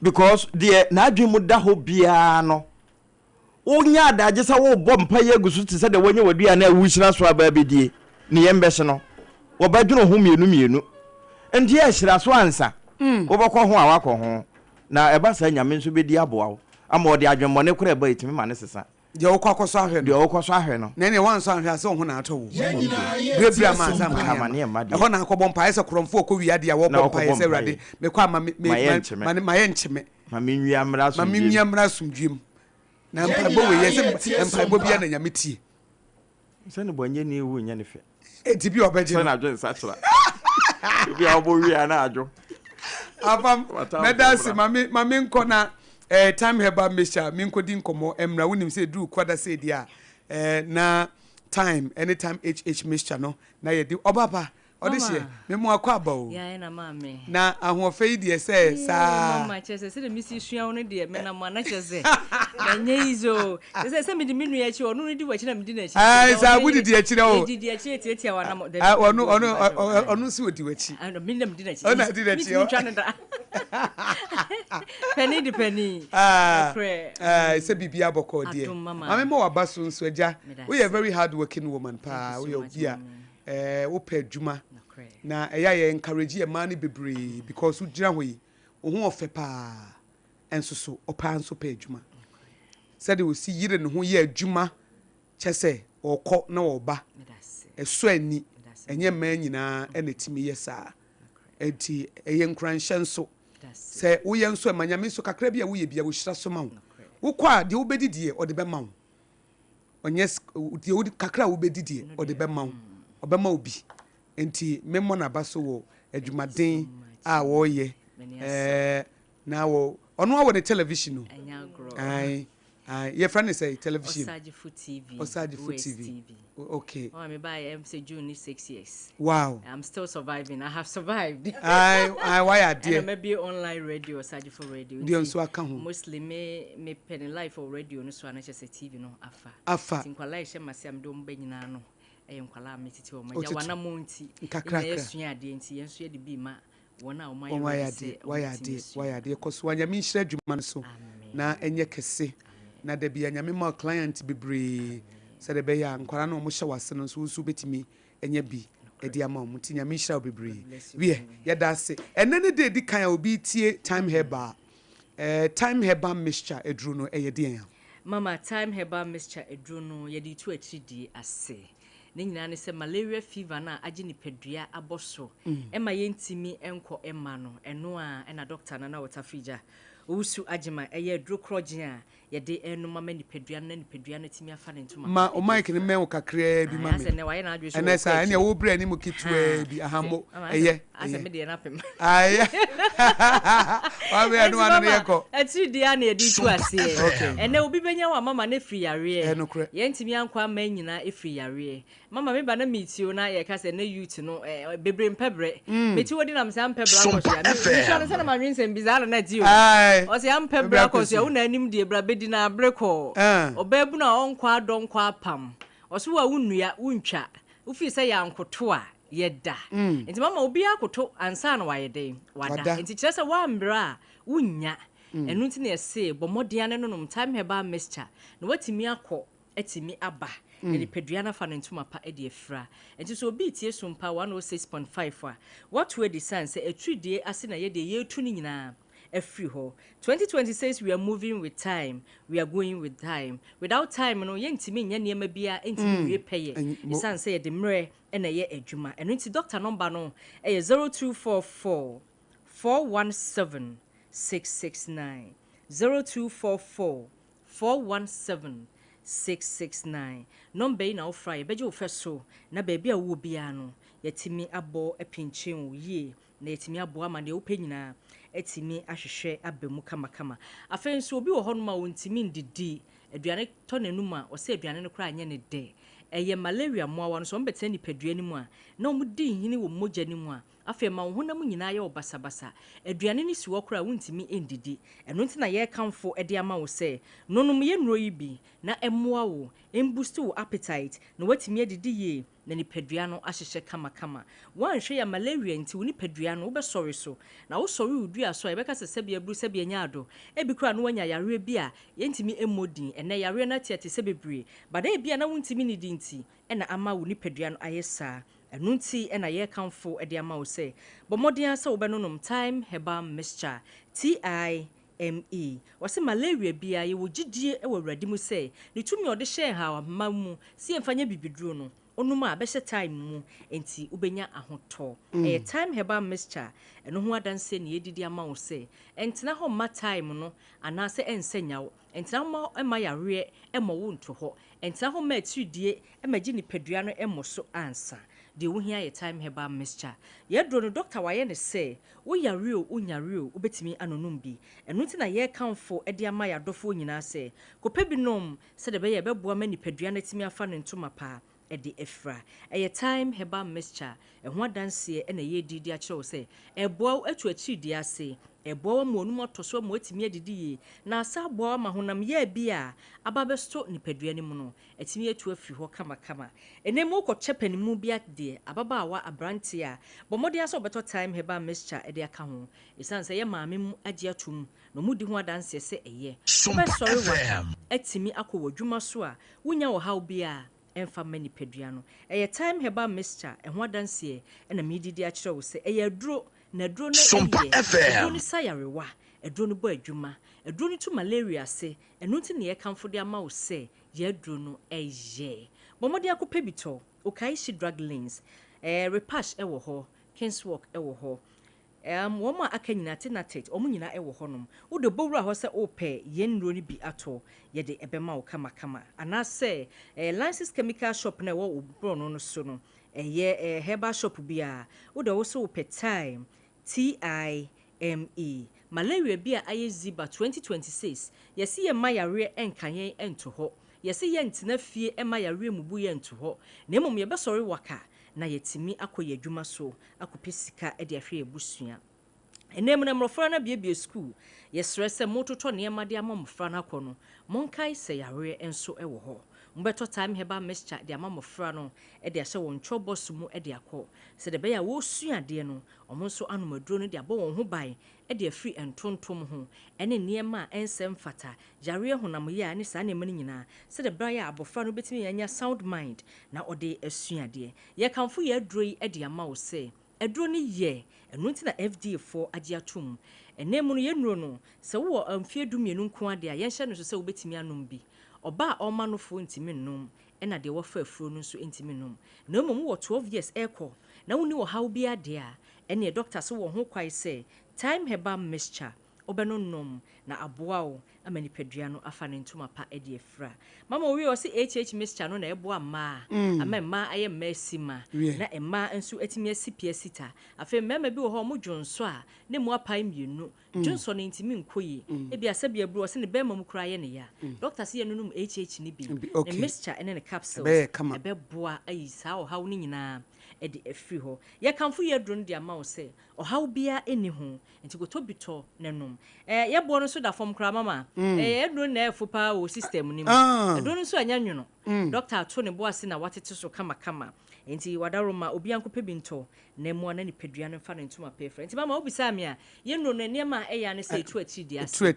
because deɛ n'adwene mu da hɔ biara no, wonya adagye sɛ wobɔ mpaeɛ agu so te sɛ deɛ wanya w'aduane a wohyira so aba abɛdie, ne yɛn bɛhye no, wɔbɛdwene ho mmienu mmienu. Nti yɛ hyira so ansa, wobɛkɔ ho a wakɔ ho. Na ɛba saa Nyame nso bɛdi aboa wo ama ɔde adwemmɔne koraa ɛba ɛtumi ma no sesa. Deɛ wokɔ akɔsɔ ahwɛ no. Deɛ wokɔ sɔ ahwɛ no. Na ɛneɛ woansɔ anhwɛ a sɛ wo ho na atɔ wo. Yɛn nyinaa yɛ Berɛ tie berɛ ama ansa sompa. Nka amaneɛ amaneɛ mma. mma deɛ. Ɛhɔ na akɔbɔ mpaeɛ sɛ korɔmfoɔ kɔ wia adeɛ a Na wɔbɔ mpaeɛ wɔkɔbɔ sɛ Awurade mpaeɛ. mekɔ a ma me me Ma yɛ ma nkye me. ma ma yɛ nkye me. Ma me nwia mmra Ma me asomdwoeɛ mu. nwia mmra asomdwoeɛ mu. Na Yɛn mpaebɔ wei nyinaa yɛ sɛ yɛ tie mpaebɔ sompa. biara na Nyame tie. Sɛ ne bɔnyɛni wu nyɛ ne fɛ. Eti bi a ɔbɛgye Sɛ no. n'adwo nsakyera. Obi a ɔbɔ wie a na adwo. Afam, W'atamfo mɛda ase mmra. ma me ma me nkɔ na eh, time herbal mixture me nkɔdi nkɔmmɔ mmra. Wonim sɛ ɛduru kwada sɛ di a eh, na time ɛne time HH mixture no na yɛdi ɔba pa ɔde hyeɛ Mama. me mo akɔ aba o. Yɛayɛ na maame. Na ahoɔfɛ yi deɛ sɛ Yee, saa. mama kyerɛ sɛ sɛdeɛ mesi sua wo no deɛ menam a na kyerɛ sɛ ɛnyɛ easy o. Kyerɛ sɛ sɛ mede me nua akyi ɔno no di w'akyi na medi n'akyi. Ɛɛ saa wodidi akyire o. Yɛdidi akyire tiatia w'anam. Ɔno ɔno ɔno nso odi w'akyi. Me na medi n'akyi. Ɔno adi n'akyi. Mentumi ntwa no da. Panin de panin. Nokorɛ. Sɛ biribi abɔkɔ deɛ. Adom mama. Maame ma waba so nso agya. Woyɛ very hard working woman paa. Woyɛ obi a wopɛ adwuma. Na ɛyɛ a yɛ encourage yɛ mmaa no bebree because wogyina hɔ yi wo ho ɔfɛ paa. Nso so ɔpaa nso pɛ adwuma. Sɛdeɛ ɔsi yere ne ho yɛ adwuma kyɛ sɛ ɔkɔ na ɔba ɛsɔ ani ɛnyɛ mmaa nyinaa na ɛtumi yɛ saa nti ɛyɛ nkuranhyɛ nso sɛ woyɛ nso ɛma Nyame nso kakra bi a woyɛ bia ɔhyira so ma wo wokɔ a deɛ wobɛdi deɛ ɔde bɛma wo ɔnyɛ deɛ wode kakra a wobɛdi deɛ ɔde bɛma wo ɔbɛma wo bi nti memmɔ n'aba so wɔ adwumaden a wɔyɛ ɛɛ. Na wɔ ɔno awɔ ne television no. Ɛnyɛ agorɔ. Ae, ae, yɛfrɛ no sɛ television. Ɔsagyefo TV. Ɔsagyefo OS TV. TV. Okay. Mama me baeɛ ɛm sɛ June ne 6 years. I'm still surviving. I have survived. Ae, ae, wayɛ adeɛ. Ɛna mɛbie online radio, Ɔsagyefo Radio. Deɛ Nti, nso aka ho. Mostly me mepɛ ne life wɔ radio no so a, na kyerɛ sɛ TV no afa. Afa. Nti nkwalaa a ɛhyɛ m'ase a mede wɔn ba nyinaa no ɛyɛ nkwalaa a metete wɔn. Agya Wotete. wanamɔ nti. Nkakrakra. Ɛna yɛsua adeɛ nti yɛn nso yɛde bi ma wɔn a wɔn wɔn ayɛ ayɛ ready adeɛ sɛ wayɛ wɔn adeɛ asua. Wayɛ adeɛ. Kɔ so a, Nyame nhyira adwuma no so na ɛnyɛ kɛse, na da bia Nyame ma wo client bebree sɛdeɛ ɛbɛyɛ a nkwadaa no a wɔhyɛ w'ase no nso, wo nso wobɛtumi anya bi ɛde ama wɔn. Nti Nyame nhyira wo bebree. Bless you. Wiɛ, yɛda ase. Ɛnɛ ne da edi kan a obi tie Time Herbal, Time Herbal Mixture aduro no, ɛyɛ deɛn a? Mama, Time Herbal Mixture aduro no, yɛde tu akyiridie ase. Ne nyinaa ne sɛ malaria fever no a agye nipadua abɔ so ɛma yɛntumi nkɔ ɛma no, ɛno a ɛna Dɔkta Nana Wɔtafrigya Owusu Agyema ɛyɛ aduro korɔgye a yɛde ɛnom ama nipadua no na nipadua no atumi afa ne ntoma. Ma o mic no mmɛn wo kakraa bi ma me. Asɛ nɛ wayɛ n'adwene so. Ɛnɛ saa, ɛnea wo brɛ anim ketewaa bi ahammo ɛyɛ. Asɛ ɛyɛ me deɛ n'apem. Ayɛ wabɛ ɛno ano no yɛkɔ. Akyiri deɛ a na yɛde tu Sumpa aseɛ. FM. Ɛnɛ obi bɛnya wɔ mama no firi yareɛ. Ɛnokorɛ. Yɛntumi ankɔ ama nyinaa ɛfiri yareɛ. Mama, meba na metie o, na yɛka sɛ ne youth no bebree mpɛ berɛ. Meti wɔ di nam sɛ ampɛ berɛ Sumpa akɔsoa. Mesua no FM. sɛ na madwen sɛm bi saa na na ti o. Ɔsɛ ampɛ berɛ akɔsoa, wo na anim deɛ bra bɛdi na abere kɔɔ. Ɔbaa bu no a ɔnkɔ adɔ nkɔ apam. Ɔso wo a wonnua, wontwa. Wofii sɛ yɛankoto a yɛda. Nti mama, obiara koto ansa na wayɛ den wada. Wada. Nti kyerɛ sɛ woammerɛ a wonnya. Ɛno nti na yɛse bɔ mmɔden ane nonom Time Herbal Mixture na woatumi akɔ atumi aba na nipadua no afa ne ntoma pa de afira. Nti sɛ obi tie Sompa 106.5 a, woato adi sane sɛ atiridie ase na yɛdeɛ yɛretu no nyinaa afiri hɔ. 2026, we are moving with time, we are going with time. Without time no, yɛntumi nyɛ nneɛma biara, ɛntumi wie pɛyɛ, ɛsiane sɛ yɛde mmerɛ ɛna ɛyɛ adwuma. Ɛno nti doctor number no ɛyɛ 0244 417 669, 0244 417 669. Number yi na wofra, yɛbɛgye wo fɛ so na baabi a wowɔ biara no, yɛtumi abɔ apinkyɛn wo yie na yɛtumi aboa ama deɛ wopɛ nyinaa atumi ahwehwɛ aba mu kamakama. Afei nso, obi wɔ hɔnom a wɔntumi ndidi, aduane tɔ n'anum a ɔsɛ aduane no koraa nyɛ ne dɛ. Ɛyɛ malaria mmoawa no so wɔn bɛtena nipadua no mu a na wɔn di nhini wɔ mogya no mu a, afei ma wo honam nyinaa yɛ wo basabasa. Aduane no si hɔ koraa, wontumi ndidi. Ɛno nti na yɛrekamfo de ama wo sɛ nonom yɛ nnuro yi bi na ɛmmoa wo, mboost wo appetite na woatumi adidi yie na nipadua no ahyehyɛ kamakama. Woanhwɛ yɛ malaria nti wo nipadua no wobɛsɔre so na wosɔre wo dua so a, yɛbɛka sɛ sɛbi aburu, sɛbi anya ado, ebi koraa no woanya yareɛ bi a yɛntumi mmɔ din. Ɛnɛ yareɛ no ate ate sɛ bebree bada, ebi a na wontumi nidi nti ɛna ama wo nipadua no ayɛ saa. Ɛno nti ɛna yɛrekamfo de ama wo sɛ bɔ mmɔden ara sɛ wobɛnonom Time Herbal Mixture, TIME. Wɔsɛ malaria biara, yɛwɔ gyidie wɔ Awurade mu sɛ ne tumi a ɔde hyɛɛ hawama mu sɛ yɛmfa nyɛ bibiduro no, onom a bɛhyɛ time mu nti wobɛnya ahotɔ. Ɛyɛ Time Herbal Mixture. Ɛno ho adanseɛ ne yɛdidi ama wo sɛ ɛntena hɔ mma time no anaasɛ ɛnsɛ nya wo, ɛntena hɔ mma yareɛ ɛmmɔ wo nto hɔ, ɛntena hɔ mma atiridie ɛma gye nipadua no ɛmmɔ so ansa. Deɛ wohia yɛ Time Herbal Mixture. Yɛduro no, dɔkta wayɛ ne sɛ woyare o, wonyare o, wobɛtumi anonom bi. Ɛno nti na yɛrekamfo de ama yɛadɔfoɔ nyinaa sɛ kɔpɛ bi nom sɛdeɛ ɛbɛyɛ ɛbɛboa ma nipadua no atumi afa ne ntoma paa ɛde afira. Ɛyɛ Time Herbal Mixture. Ɛho adanseɛ ɛna ɛyɛ di akyerɛ wo sɛ ɛboa wo atu akyiridie ase, ɛboa wo ma onum atɔ so ama watumi adidi yie, na asa aboa wo ama honam yɛ bi a aba bɛso nipadua no mu no atumi atu afiri hɔ kamakama. Ɛnɛ mu wokɔkyɛ panimu bi adeɛ, ababaawa, aberanteɛ a, bɔ mmɔden sɛ wobɛtɔ Time Herbal Mixture ɛde aka ho, ɛsiane sɛ yɛ maame mu agye atom na ɔmu di ho adanseɛ sɛ ɛyɛ. Sompa Wobɛsɔre waka FM. atumi akɔ w'adwuma so a wonya ɔhaw bi a ɛmfa mma nipadua no. Ɛyɛ Time Herbal Mixture. Ɛho adanseɛ ɛna meedidi akyerɛ wo sɛ ɛyɛ aduro na aduro no Sompa ɛyɛ FM. aduro no sa yarewa, aduro no bɔ adwuma, aduro no tu malaria ase. Ɛno nti ne yɛkamfo de ama wo sɛ yɛ aduro no ɛyɛ. Bɔ mmɔden akɔpɛ bi tɔ. Okaishie Drug Lanes, Repash ɛwɔ hɔ, Kingswalk ɛwɔ hɔ, wɔn a aka nyinaa, Tenatet, wɔn nyinaa ɛwɔ hɔnom. Wode bɔwura hɔ sɛ wopɛ yɛn nnuro no bi atɔ, yɛde ɛbɛma wo kamakama. Anaasɛ Lances Chemical Shop na ɛwɔ wo borɔno no so no, ɛyɛ herbal shop bi a wode wo so wopɛ Time, TIME. Malaria bi a ayɛ ziba 2026, yɛse yɛmma yareɛ nka yɛn nto hɔ. Yɛse yɛntena fie mma yareɛ mmubu yɛn nto hɔ, na mmom yɛbɛsɔre waka na yɛatumi akɔ yɛn adwuma so akɔpɛ sika de ahwɛ yɛn abusua. Ɛnnɛ mu no, mmofra no abuebue sukuu. Yɛsrɛ sɛ mototɔ nneɛma de ama mmofra no akɔ no, monkae sɛ yareɛ nso wɔ hɔ. Mobɛtɔ Thyme Herbal Mixture de ama mmofra no de ahyɛ wɔn kyɔbɔs mu de akɔ, sɛdeɛ ɛbɛyɛ a wɔresua adeɛ no, wɔn nso anom aduro no de abɔ wɔn ho ban de afiri ntontom ho ne nneɛma a ɛnsɛ mfata, yareɛ, honam yea ne saa nneɛma no nyinaa, sɛdeɛ ɛbɛyɛ a abɔfra no bɛtumi anya sound mind na ɔde asua adeɛ. Yɛkamfo yɛn aduro yi de ama wo sɛ Aduro no yɛ, ɛno nti na FDA foɔ agye atom. Ɛnnɛ mu no yɛn nnuro no, sɛ wowɔ mfeɛ dumienu nko ara deɛ a, yɛnhyɛ no nso sɛ wobɛtumi anom bi. Ɔbaa a ɔrema nofoɔ ntumi nnom, ɛna deɛ wafa afuro no nso ntumi nnom. Na mmom wowɔ 12 years rekɔ na wonni ɔhaw biara deɛ a, ɛnneɛ dɔkta se wɔ ho kwae sɛ Thyme Herbal Mixture wobɛnonom na aboa wo ama nipadua no afa ne ntoma pa de afira. Mama owie ɔse HH mixture no na ɛboa mmaa ama mmaa ayɛ mmaa sima na mmaa nso atumi asi pi asita. Afei mmarima bi wɔ hɔ a wɔn dwonsɔ a na emu apae mmienu, dwonsɔ no ntumi nkɔ yie. Ebia sɛbi aburu ɔse ne barima mu koraa yɛ ne ya. Doctor se yɛnonom HH no bi, ne mixture ne ne capsules ɛbɛboa ayi saa ɔhaw no nyinaa de afiri hɔ. Yɛkamfo yɛn aduro no de ama wo sɛ ɔhaw biara nni ho. Nti kɔtɔ bi tɔ na nom. Eh, yɛ boɔ no nso da fam koraa mama. Eh, aduro no na ɛyɛ fo paa wɔ system no mu. Aduro no nso ɛnyɛ nwono. Doctor ato ne bo ase na watete so kama kama. Nti wadaroma obiara nkɔpɛ bi ntɔ na mmoa na nipadua no mfa ne ntoma pɛ afira. Nti mama wobisaa me a, yɛ nnuro no nneɛma a ɛyɛ ara ne sɛ ɛtu atiridii ase na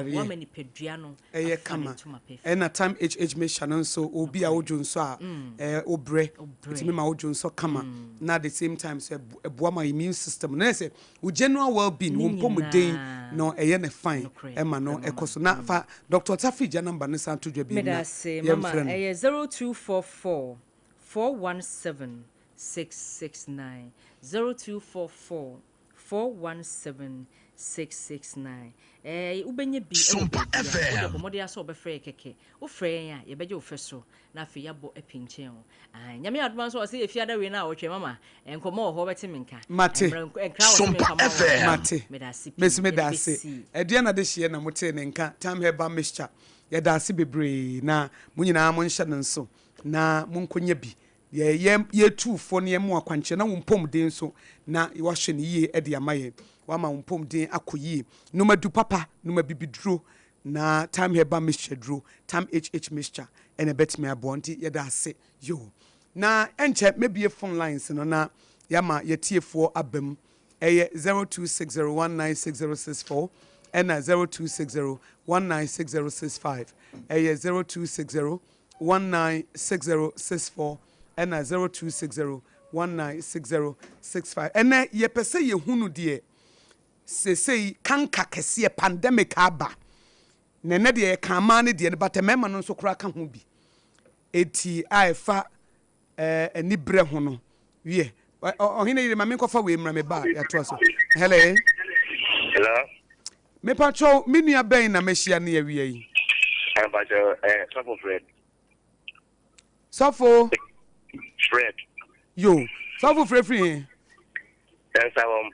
aboa ma nipadua no Ɛyɛ afa ne kama. ntoma pɛ afira. Ɛna Time HH mixture no nso obi a wodwo nsɔ a eh, wobrɛ, ɛtumi ma wodwo nsɔ kama na at the same time nso ɛboa ma immune system no. Na ɛyɛ sɛ Wo general well being, wo Ne mpɔmuden nyinaa. no ɛyɛ no fine Nokorɛ, ɛma no ɛma ɛkɔ so. Na fa Doctor Taffi gya number no san to dwa bio Meda na ase mama, yɛmfrɛ no. ɛyɛ 0244 417 669, 0244 417 669. Ɛɛ wobɛnya bi wɔ Sompa baabiara, wode FM. bɔ mmɔden ara sɛ wobɛfrɛ yɛ kɛkɛ. Wofrɛ yɛn a, yɛbɛgye wo fɛ so na afei yɛabɔ apinkyɛn o. Ae, Nyame adom ara nso ɔse Efiada wei na awɔtwe mama, nkɔmmɔ wɔ hɔ wobɛte me nka. Mate. Mmerɛ nkra wɔ se Sompa memfa mma wo a, FM. Mate. meda ase Me nso pii. meda Yɛde ase. bɛsi. Ɛdeɛn na dehyeɛ na motee ne nka, Thyme Herbal Mixture. Yɛda ase bebree na mo nyinaa monhyɛ no nso na monkɔnya bi. Yɛ yɛ yɛtu fo na yɛma wo akwankyerɛ na wo mpɔmuden nso na woahwɛ no yie de ama yɛn. Woama wo mpɔmuden akɔ yie. Nom adu papa, nom abibiduro Na Thyme Herbal Mixture duro, Thyme HH Mixture, ɛna ɛbɛtumi aboa nti yɛda ase. Yoo. Na ɛnkyɛ mɛbue phone lines no na yɛama yɛtiefoɔ aba mu. Ɛyɛ 0260196064 ɛna 0260196065. Ɛyɛ 0260196064 ɛna 0260196065. Ɛnɛ yɛpɛ sɛ yɛhunu deɛ Seesei kanka kɛseɛ, pandemic, aba, na ɛnɛ deɛ yɛka amaa no deɛ no but mmarima no nso koraa ka ho bi. Enti a ɛfa eh, anibrɛ ho no, wiɛ, ɔhene yere ma menkɔfa wei mmra me ba a yɛatoa so. Hello. Hello. Mepakyɛw, me nua bɛn na mahyia ne awia yi? Mepakyɛw, eh, Sɔfo Fred. Sɔfo. Fred. Yo, Sɔfo Fred firi he? Ɛnsa wɔm.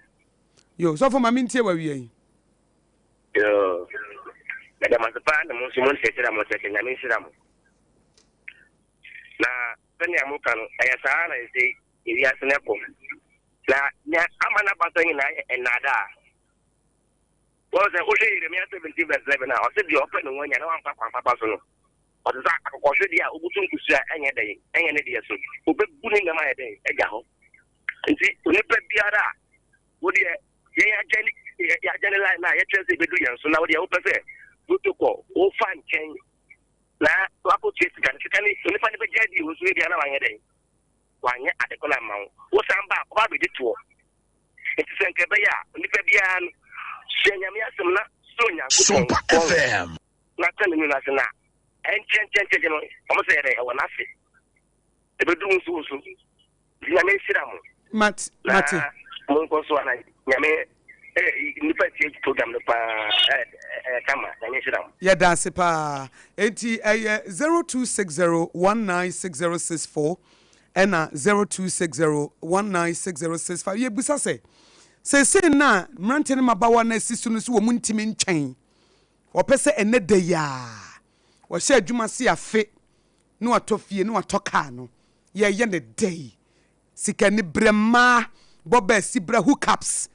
Yo, sɔfo ma mentie w'awia yi. Yo, meda mo ase paa na mo nso mo nkyerɛkyerɛ a mo kyerɛkyerɛ, Nyame nhyira mo. Na sɛnea moka no, ɛyɛ saa na ɛsɛ ewiase no ɛkɔ. Na nea ama no aba sɛ nyinaa yɛ nnaadaa. Wɔn sɛ wohwɛ Yeremia 17 verse 11 a, ɔse deɛ ɔpɛ ne ho anya na wamfa kwan papa so no, ɔte sɛ akokɔhwedeɛ a wobutu nkosua a ɛnyɛ dɛn, ɛnyɛ ne deɛ so. Obɛbu ne nam ayɛ dɛn, agya hɔ. Nti onipa biara a wo deɛ yɛn agyane yɛagyane line na yɛtwɛn sɛ ebedu yɛn so na wo deɛ wopɛ sɛ protocol wofa nkyɛn na wakɔtua sika no sika no onipa no bɛgya di wo so ebia na wanyɛ dɛn wanyɛ ade ko no ama wo wosan ba a ɔba abɛgye toɔ nti sɛ nka ɛbɛyɛ a onipa biara no sua nyame asɛm na suro nyankopɔn Sompa FM. na tɛ ne nwunu ase na ɛnkyɛnkyɛnkyɛn no ɔmo sɛ yɛ dɛ ɛwɔ n'ase ɛbɛdu wo nso wo so nti nyame nhyira mo Mate, na mate. monkɔ so ana nyame eh, nnipa tie program no paa eh, eh, kama nyame nhyira mo. Yɛda ase paa. Enti ɛyɛ 0260196064 ɛna 0260196065. Yɛbisa sɛ, Seesei no a mmeranteɛ ne mmabaawa no asi so no nso wɔn ntumi ntwɛn. Wɔpɛ sɛ ɛnnɛ da yi ara wɔhyɛ adwuma ase afe na wɔatɔ fie na wɔatɔ kaa no. Yɛreyɛ no dɛn? Sikaniberɛ mmaa, bɔbɛ asibra, hook ups.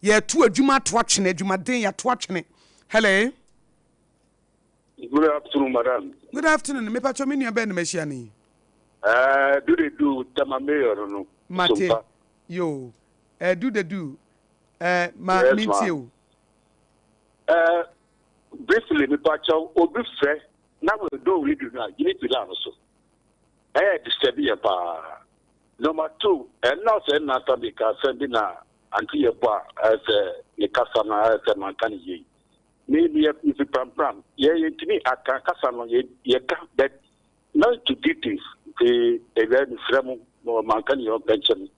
Yɛreto adwuma ato atwene, adwumaden yɛato atwene. Hello. Good afternoon, madam. Good afternoon. Me pacho me nua bɛn na mahyia no yi? Eh, do de do tama mayor no. Mate. Sompa. Yo. Eh, do de do. Eh, ma Yes, me ma. ntie o. Eh, briefly, me pacho obi frɛ na we do radio na gini pila no so. Eh, disturb yɛ paa. Number 2, ɛnna sɛ ɛnna sa mi ka sɛm bi na ante yɛ bɔ a ɛsɛ ne kasa na ɛsɛ manka ne yie. Me me yɛ me fi prampram. Yɛ yɛntumi aka kasa no yɛ yɛka but not to details. Nti ɛwia mesrɛ mo ma manka ne yɛ ɔmpɛ nkyɛ me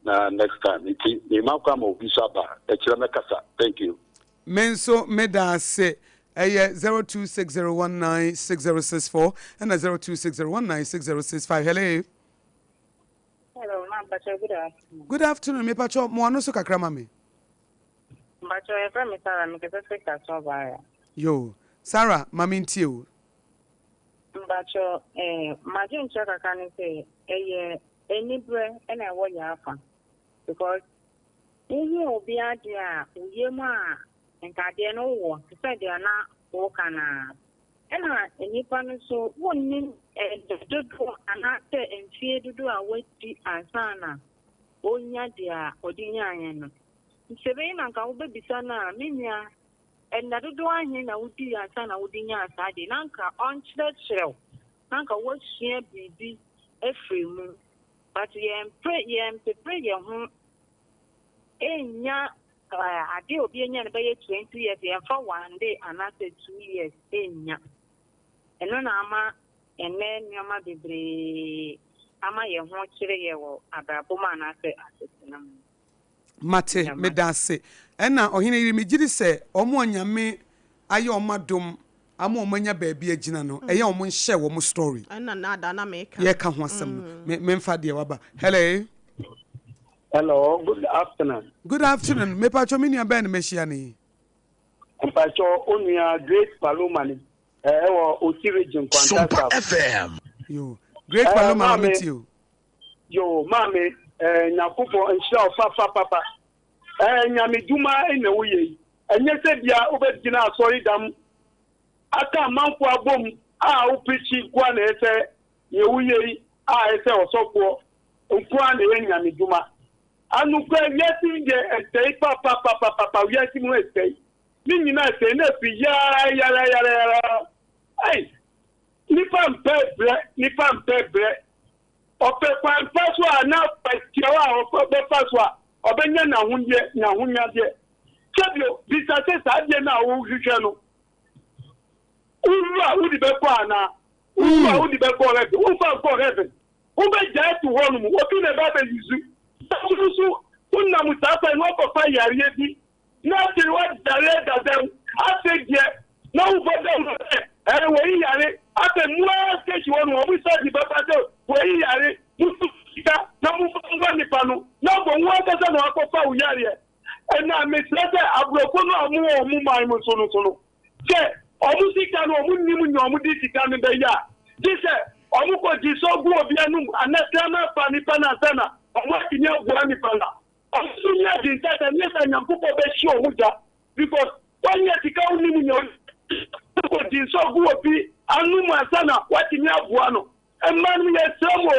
na next time. Nti mema kwan ma obi so aba ɛkyerɛ mɛkasa. Thank you. Me nso meda ase. Ɛyɛ 0260196064 ɛna 0260196065. Hello. Hello, ma mpacho good afternoon. Good afternoon. Me pacho mo ano so kakra ma me. Mpacho yɛfrɛ me Sarah, mekasa firi Kasoa Barrier. Yo, Sarah, ma me ntie o. Mpacho eh, m'adwenkyerɛ kakra ne sɛ ɛyɛ aniberɛ na ɛwɔ yɛn afa because wohu obi adeɛ a wo yam a nka adeɛ no wowɔ te sɛ deɛ na woka no ara. Ɛna nnipa no nso wonnim ɛda dodoɔ anaasɛ mfie dodoɔ a wadi ansa na ɔnya deɛ a ɔde nyaeɛ no. Nti sɛ ɛbɛyɛ na nka wobɛbisa no a, me nua, nna dodoɔ ahe na wodii ansa na wode nyaa saa adeɛ? Na nka ɔnkyerɛkyerɛ wo, na nka woasua biribi afiri mu. But yɛmpere, yɛmpepere yɛn ho nnya adeɛ a obi anya no bɛyɛ 20 years, yɛmfa one day anaasɛ 2 years nnya. Ɛno na ama ɛnnɛ nneɛma bebree ama yɛn ho kyerɛ yɛ wɔ abrabɔ mu anaasɛ asetena mu. Mate, meda ase. Ɛna ɔhene yere, megye di sɛ wɔn a Nyame ayɛ wɔn adom ama wɔn anya baabi agyina no, ɛyɛ wɔn nhyɛ wɔn story. Ɛna naadaa na meka. Yɛka ho asɛm no. Me memfa deɛ waba. Hello. Hello, good afternoon. Good afternoon. Mepatwɔ me nua bɛn na mahyia no yi? Mpatwɔ onua Great Paloma ni ɛwɔ Oti region Kwanta Sompa South. FM. Yo, Great Eh, Paloma ma maame, me tie o. yo, maame, eh, Nyankopɔn nhyira wo papapapa. Eh, Nyame dwuma na woyɛ yi. Ɛnyɛ sɛ bia wobɛgyina asɔredam aka amanfo abom a woprikyi nkoa na ɛsɛ nea woyɛ yi a ɛsɛ ɔsɔfoɔ nkoa na ɛyɛ Nyame dwuma. Anokwa wiase yi deɛ ɛsɛe papapapapa, wiase mu ɛsɛe. Ne nyinaa ɛsɛe na ɛfiri yara yara yara yara. Ei, nipa mpɛ brɛ, nipa mpɛ brɛ. Ɔpɛ kwan pa so a na tiawa a ɔbɛfa so a ɔbɛnya n'ahodeɛ n'ahonyadeɛ. Sɛbio, bisa sɛ saa adeɛ no a wohwehwɛ no, wowu a wode bɛkɔ anaa? Wowu a wode bɛkɔ heaven? Womfa nkɔ heaven. Wobɛgyae to hɔ nom, obi na ɛba abɛyisu. Wo nso wonam saa kwan no akɔfa yareɛ bi na afei woadare dada mu. Afei deɛ na wobɔ dam no sɛ ɛɛ wɔyi yare. Afei mo ara station hɔ no wɔn sa de bɛba sɛ wɔyi yare. Mo sika na momfa mma nipa no na bɔ wo ankasa na wakɔfa wo yareɛ. Ɛna mesrɛ sɛ aborɔfo no a wɔwɔ wɔn man mu so no so no sɛ ɔmo sika no ɔmo nim nea ɔmo de sika no bɛyɛ a gye sɛ ɔmo kɔ gye sɛ ɔgu obi anum anaa kraman fa nipa no ansa na ɔmo atumi aboa nipa no a ɔmo nso nyɛ adi nsa sɛ nyɛ sɛ Nyankopɔn bɛhye ɔmo gya because wɔnyɛ sika wonim nea ɔkɔ gye nsɔ gu obi anum ansa na watumi aboa no. Mma no yɛsrɛ mo o,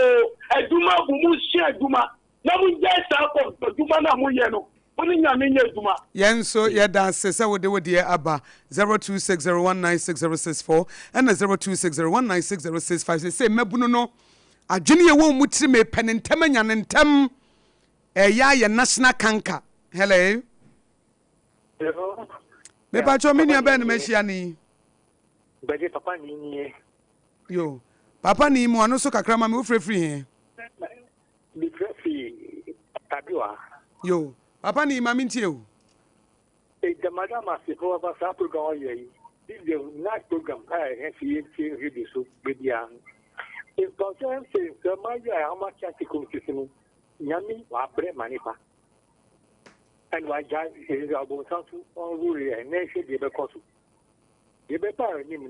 adwuma bu mo nsua adwuma na mongyae saa kɔ adwuma no a moyɛ no. Mo ne Nyame nyɛ adwuma. Yɛn nso yɛda ase sɛ wode wo deɛ aba 0260196064 ɛna 0260196065. Seesei mmabunu no adwene yɛ wɔn mu tirim repɛ ne ntɛm anya ne ntɛm ɛyɛ ayɛ national canker. Hello. Hello. Mepakyɛw me nua bɛn na mahyia no yi? Gbɛgye papa ni nie. Yo, papa ni mu ano so kakra ma me, wofrɛ firi he? Mefrɛ fi Tabiwa. Yo, papa ni ma mentie o. Ɛda madam ase papa saa program ɔyɛ yi. This is a nice program a ɛhɛ sɛ yɛntie radio so baabiara. Mpɔsɛ sɛ nsɛmma yi a wɔn akyɛ ase kɔm sisi no, Nyame wabrɛ ma nipa. Ɛna wagyae sɛ abonsam so ɔnwore yɛn na ɛhwɛ deɛ ɛbɛkɔ so. Deɛ ɛbɛba anim no,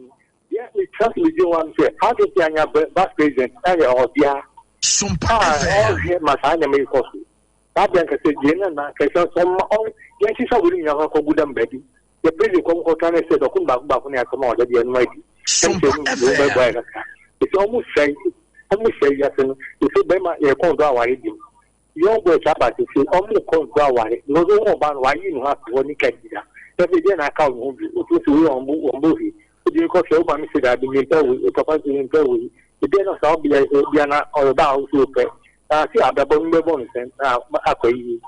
deɛ metra ase medwen ho ara ne sɛ, adɛn nti anya vice president ayɛ ɔbea a ɔnhwɛ ma saa nneɛma yi kɔ so. Saa bere anka sɛ deɛ na na anka sɛ ɔma ɔn yɛnsesa wɔn nyinaa kɔ akɔgu dam baabi. Yɛ president kɔ nkɔtra ne sɛ dɔko baako baako ne asɛm a ɔda deɛ no adi. Ɛne sɛ ɛno bɛboa yɛ kakra. Ɛsɛ ɔmo sɛe ɔmo sɛe wiase no. Ɛsɛ bɛrima yɛkɔn dɔ aware bio. Young boys aba sese ɔmo kɔ nsu aware because wohu ɔbaa no wayi ne ho ato hɔ ne ka di da afei deɛ na aka wo ho bio wotumi sɛ wei ɔmbo ɔmbɔ hwee wode no kɔhwɛ wo maame sɛ daabi mempɛ wei wo papa sɛ mempɛ wei ebia na saa ɔbea yi sɛ ebia na ɔyɛ ɔbaa a wo sɛ wopɛ na ase abrabɔ no bɛbɔ no sɛn na akɔ yie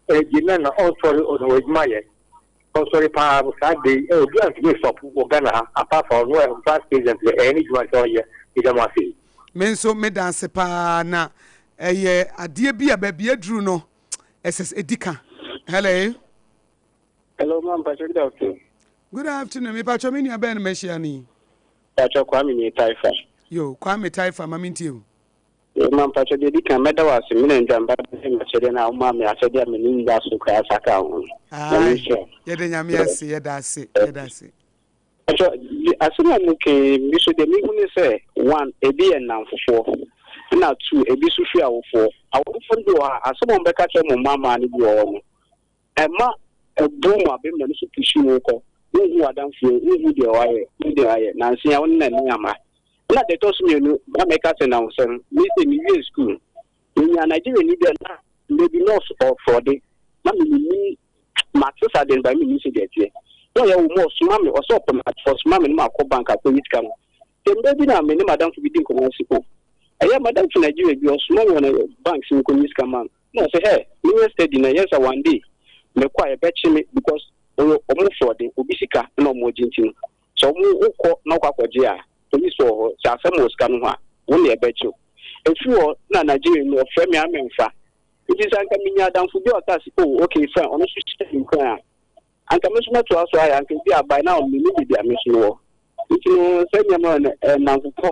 ɛgye na na ɔnsɔre ɔna wɔ adwuma yɛ ɔnsɔre paa saa de yi obi antumi stop wɔ Ghana ha apart from ɔno ɛ vice president ɛyɛ ne dwuma sɛ ɔyɛ meda mo ase. Me nso meda ase paa na ɛyɛ adeɛ bi a baabi aduru no ɛsɛ sɛ ɛdi ka. Hello. Hello, ma'am. Pacho, good afternoon. Good afternoon. Me pacho me nua bɛn no mahyia ni. Pacho Kwame ni Taifa. Yo, Kwame Taifa ma mentie o. Yo, ma'am pacho deɛ di kan mɛda wo ase me na ndwamba bɛyɛ m'akyɛdeɛ na woma me akyɛdeɛ a m'ani nda so koraa saka ho. Nyame nhyira. Yɛda Nyame ase, yɛda ase, yɛda ase. Mpakyɛ, asɛm a moka yi, me nso deɛ mehu ne sɛ, one, ebi yɛ nnamfofoɔ, ɛna two, ebi nso firi awofoɔ. Awofoɔ no bi wɔ hɔ a, asɛm a wɔbɛka kyerɛ mo mma mmaa no bi wɔ hɔ no, ɛma ɛbu mo abam na ɛno nso pushi wo kɔ. Wonhu w'adamfo yi, wonhu deɛ wayɛ, wonhu deɛ wayɛ, nansa yi a wo ne no ani amma. Ɛna deɛ ɛtɔ so mmienu, na mɛka sɛ nnamfosɛm, me sei mewie sukuu, menyaa Nigeriani bi a na mmerɛ bi na ɔfrɔde, na mennim Mate saa deɛ no but mennim sɛdeɛ ɛteɛ. Na ɔyɛ wo mu ɔsoma me ɔsɛ ɔpɛ me ɔsoma me na makɔ bank akɔyi sika no. Sɛ mmerɛ bi na me ne madamfo bi di nkɔmmɔ ɔse oh ɛyɛ madamfo Nigeria bi ɔsoma me wɔ ne bank sɛ menkɔyi sika ma no. Na ɔse hɛ menyɛ steady na ɛyɛ sɛ one day mekɔ a yɛbɛkye me because ɔyɛ ɔmo frɔde obi sika na ɔmo gye nti no sɛ ɔmo wokɔ na wokɔ akɔgye a police wɔ hɔ sɛ asɛm wɔ sika no ho a wo na yɛbɛkye wo. Ɛfiri hɔ na Nigeria ni ɔfrɛ me a memfa. Nti sɛ anka minya adamfo bi a ɔka se, Oh, okay, fine, ɔno nso hyɛ me nkuran a, anka me nso mɛtoa so ayɛ, anka ebia by now minni baabi a me nso mewɔ. Nti no, saa nneɛma no, ɛyɛ nnamfo pa.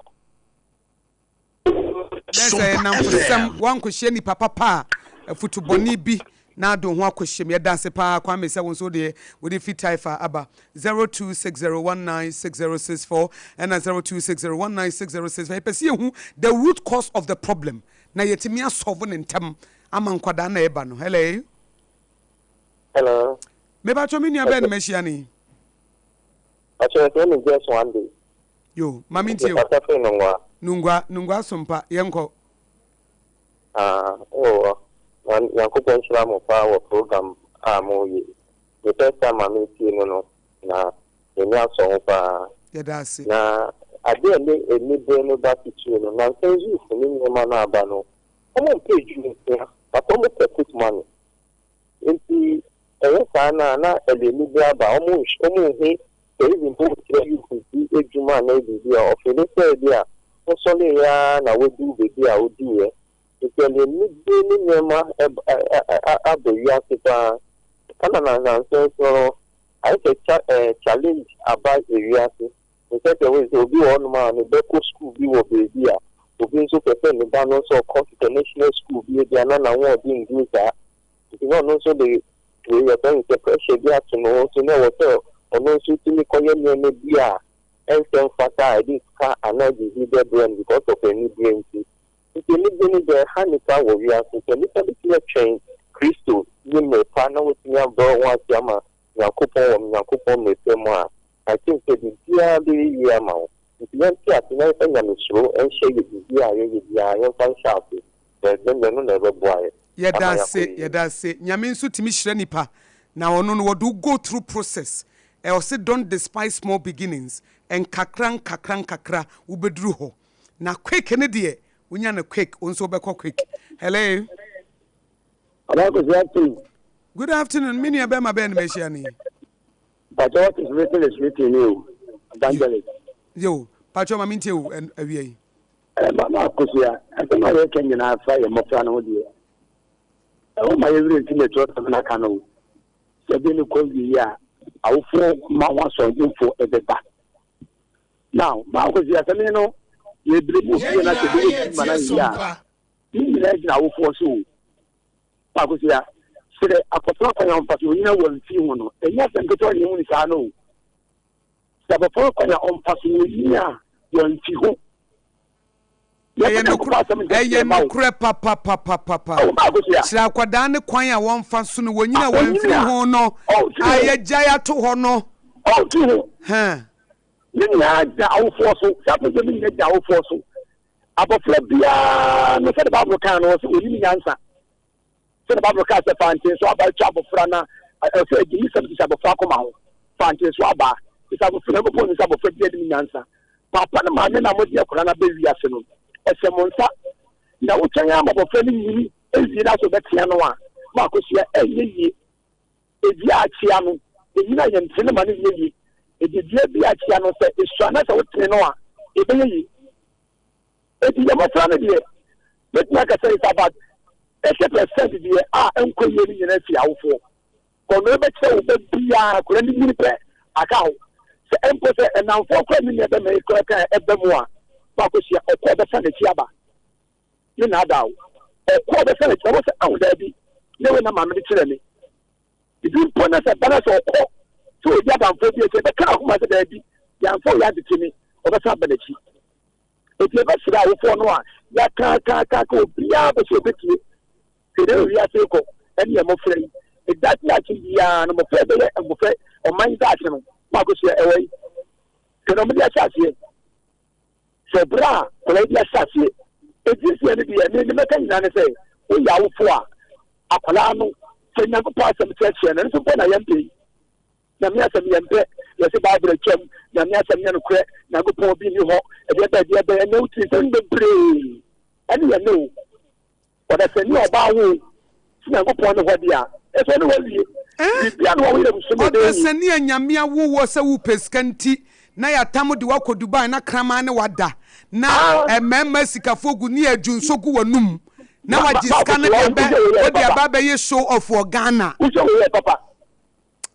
Dɛ sɛ nnamfosɛm, woankɔhyia nipa papa a, afutu bɔne bi na ade wo ho akɔhyɛ mu. Yɛda ase paa Kwame sɛ wo nso wodeɛ wode fi Taifa aba. 0260196064 ɛna 0260196065. Yɛpɛ sɛ yɛhu the root cause of the problem. Na yɛtumi asɔlvo no ntɛm ama nkwadaa na ɛba no. Hello. Hello. Mebatwɔ me nua bɛn na mahyia no yi? Pacho yɛfrɛ me just one day. Yo, ma me ntie o. Mekasa firi Nungua. Nungua, Nungua Sompa, yɛnkɔ. Ah, oh, na Nyankopɔn nhyira mo paa wɔ program a mo yɛ yi. Me first time a metie no no, na m'ani asɔ ho paa. Yɛda ase. Na ade a ɛne anibere no ba titiriw no, nnansa yi youth ne nneɛma no aba no, wɔmpɛ adwuma sua, but wɔpɛ quick money. Nti ɛyɛ saa no a, na ɛde anibere aba. Wɔnhu sɛ even mpo wokyerɛ youth bi adwuma anaa biribi a, ɔfeele sɛ ebi a wosɔreeɛ ara na woaduru baabi a woduiɛ. Nti ɛde anibere ne nneɛma aba wiase paa. Ɛna nnansa yi nso no, Ayɛ sɛ cha eh challenge aba ewiase in such a way sɛ obi wɔ hɔnom a ne bɛ kɔ school bi wɔ baabi a, obi nso pɛ sɛ ne ba no nso ɔkɔ international school bi ebia na n'ahoɔden nnuru saa nti na ɔno nso de wei yɛfrɛ no sɛ pressure bi ato ne ho so na ɛwɔ sɛ ɔno nso tumi kɔyɛ nneɛma bi a ɛnsɛ mfata a ɛde sika anaa biribi bɛbrɛ no because of anibere nti. Nti anibere no deɛ ɛha nnipa wɔ wiase. Sɛ nnipa bɛtumi atwɛn Kristo ne mmerɛ pa na wɔatumi abrɛ wɔn ho ase ama Nyankopɔn wɔ Nyankopɔn mmerɛ pa mu a, I think sɛ biribiara bɛyɛ yie ama wo. Nti yɛnte ase na yɛmfa Nyamesuro nhyɛ yɛ biribiara a yɛyɛ biara yɛmfa nhyɛ ase na ɛno na ɛbɛboa yɛ Yɛda ama yɛakɔ ase, yie. yɛda ase. Nyame nso tumi hyira nipa na ɔno no wɔde wo go through process. Ɛ ɔse don't despise small beginnings, nkakra nkakra nkakra wobɛduru hɔ. Na quick ne deɛ wonya no quick, wo nso wobɛkɔ quick. Hello. Ɔbaa Kwesi afternoon. Good afternoon, me nua bɛrima bɛn na mahyia no yi? Pacho what is written is written ni o, evangelist. Yo, Pacho ma mentie o awia yi. Eh, mama Akosua, asɛm a yɛka nyinaa fa yɛ mmɔfra no ho deɛ, ɛwɔ ma yɛwerɛ mfi na ɛtoɔ sɛm no aka no o. Sɛ bi no kɔ wie a, awofoɔ ma ho asoɔdenfoɔ ɛbɛba. Now, ma Akosua, sɛ me no, yɛbire mu fie na sɛ bɛyɛ bi ma no ayɛ a, Ne nyinaa gyina awofoɔ so o. Akosua, Kyerɛ akɔtena kwan a ɔmfa so onyina wɔ mfi ho no, ɛnyɛ asɛm ketewa na yɛhu no saa no o. Sɛ abɔfra kwan a ɔmfa so onyini a wɔamfi ho. Ɛyɛ nokorɛ, ɛyɛ nokorɛ papapapapa. Kyerɛ akwadaa no kwan a wɔmfa so no, wɔnyini a wɔamfiri ho no, a yɛgyae ato hɔ no. Ɔmfi ho. Ne nyinaa gyina awofoɔ so. Saa asɛm no nyinaa gyina awofoɔ so. Abɔfra biara no, sɛdeɛ Bible kaa no, ɔsɛ ɔnim nyansa. Sɛdeɛ Bible kaa sɛ, fa ntenso aba twa abɔfra na ɔsɛ agyimisɛm te sɛ abɔfra akoma ho. Fa ntenso aba te sɛ abɔfra. Nyankopɔn nim sɛ abɔfra biara nim nyansa. Papa ne maame na mode akwadaa no aba wiase no, ɛhyɛ mo nsa. Na wotwɛn ara ma abɔfra no nyini wie na sɛ wobɛtea no a, ma akosua ɛnyɛ yie. Edua a akyea no, ɛnyini a yɛntene no ma no nyɛ yie. Edi dua bi a akyea no, sɛ esua na sɛ wotene no a, ɛbɛyɛ yie. Enti yɛn mmɔfra no deɛ, mɛtumi aka sɛ it's about 80% deɛ a ɛnkɔ yie no nyinaa fi awofoɔ. Kɔnɔɛ bɛkyerɛ wo ba biara, akwadaa no nyini pɛ, aka ho. Sɛ mpo sɛ nnamfoɔ koraa ne nua bɛma yi koraa ka ɛba mu a, wakɔhyia, ɔkɔ ɔbɛsan n'akyi aba. Ne naadaa wo. Ɔkɔ ɔbɛsan n'akyi aba, sɛ aho daabi, ne wei na maame de kyerɛ me. Ebi mpo na sɛ ba no sɛ ɔkɔ sɛ ɔdi adamfoɔ bi akyi, ɛbɛka n'akoma sɛ daabi, yɛamfa wo yɛ antete me, ɔbɛsan aba n'akyi. Enti yɛbɛsrɛ awofoɔ no a yɛakaakaakaaka obiara pɛ sɛ ɔbɛtie. Hwɛ deɛ wiase rekɔ ɛne yɛn mmɔfra yi. Daakye daakye biara no mmɔfra bɛyɛ mmɔfra ɔman daakye no ma akosua ɛwɔ yi. Hwɛ na wɔde ahyɛ aseɛ. Sɛ berɛ a akwadaa yi de ahyɛ aseɛ. Enti seɛ no deɛ me ne mɛka nyinaa ne sɛ woyɛ awofoɔ a akwadaa no sɛ Nyankopɔn asɛm kyerɛkyerɛ no ɛno nso mpo na yɛmpɛ yi. Nyame asɛm yɛmpɛ, yɛse Bible atwam, Nyame asɛm nyɛ nokorɛ, Nyankopɔn bi nni hɔ, ɛdeɛ bɛn ɛdeɛ bɛn, ɛnɛ wote nsɛm bebree ɛne yɛn ne o, ɔdasani a ɔbaa wo sɛ Nyankopɔn ne hɔ deɛ a, ɛsɛ ɔne wawie, biribia ne wɔyɛ abusua mu ɛbɛyɛ yie. Ɔdasani a Nyame awo woɔ sɛ wopɛ sika nti na yɛatam de wo akɔ Dubai na kraman ne wada na mmarima asikafoɔ gu ne yɛdwonsɔ gu w'anum na wagye sika no de abɛ wode aba abɛyɛ show off wɔ Ghana. Wohwɛ wei yɛ papa.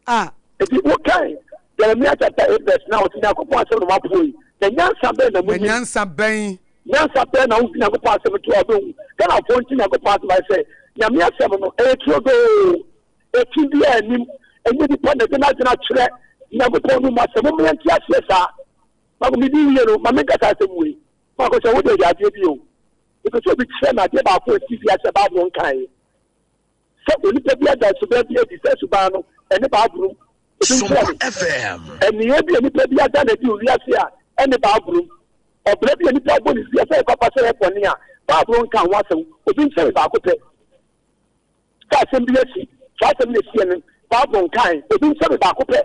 Ah. Enti wokan Jeremia chapter 8 verse 9 ɔse Nyankopɔn asɛm na moapoɔ yi, na nyansa bɛn na monim? Na nyansa bɛn? Nyansa bɛn na wofi Nyankopɔn asɛm to a wobɛhu? Ghanafoɔ nte Nyankopɔn asɛm ayɛ sɛ Nyame asɛm no, ɛyɛ turodoo, ɛti biara nnim, ɛnyɛ nipa na ɛde n'adwene atwerɛ Nyankopɔn no mu asɛm. Momma yɛnte aseɛ saa. Mako medi wie no, ma menka saa asɛm wei. Mako sɛ wode yɛ adeɛ bi o. Mepɛ sɛ obi kyerɛ me adeɛ baako a ɛsi wiase a Bible nkaeɛ. Sɛ onipa bi ada suban bi adi, saa suban no, ɛne Bible mu. Ebi nkyerɛ me. Nneyɛe bi a nipa bi ada no adi wɔ wiase a ɛne Bible mu. Ɔbra bi a nipa abɔ ne dua sɛ ɛyɛ papa sɛ ɛyɛ bɔne a, Bible nka ho asɛm. Obi nkyerɛ me baako pɛ. Sɛ asɛm bi asi, saa asɛm no esiɛ no, Bible nkae. Obi nkyerɛ me baako pɛ.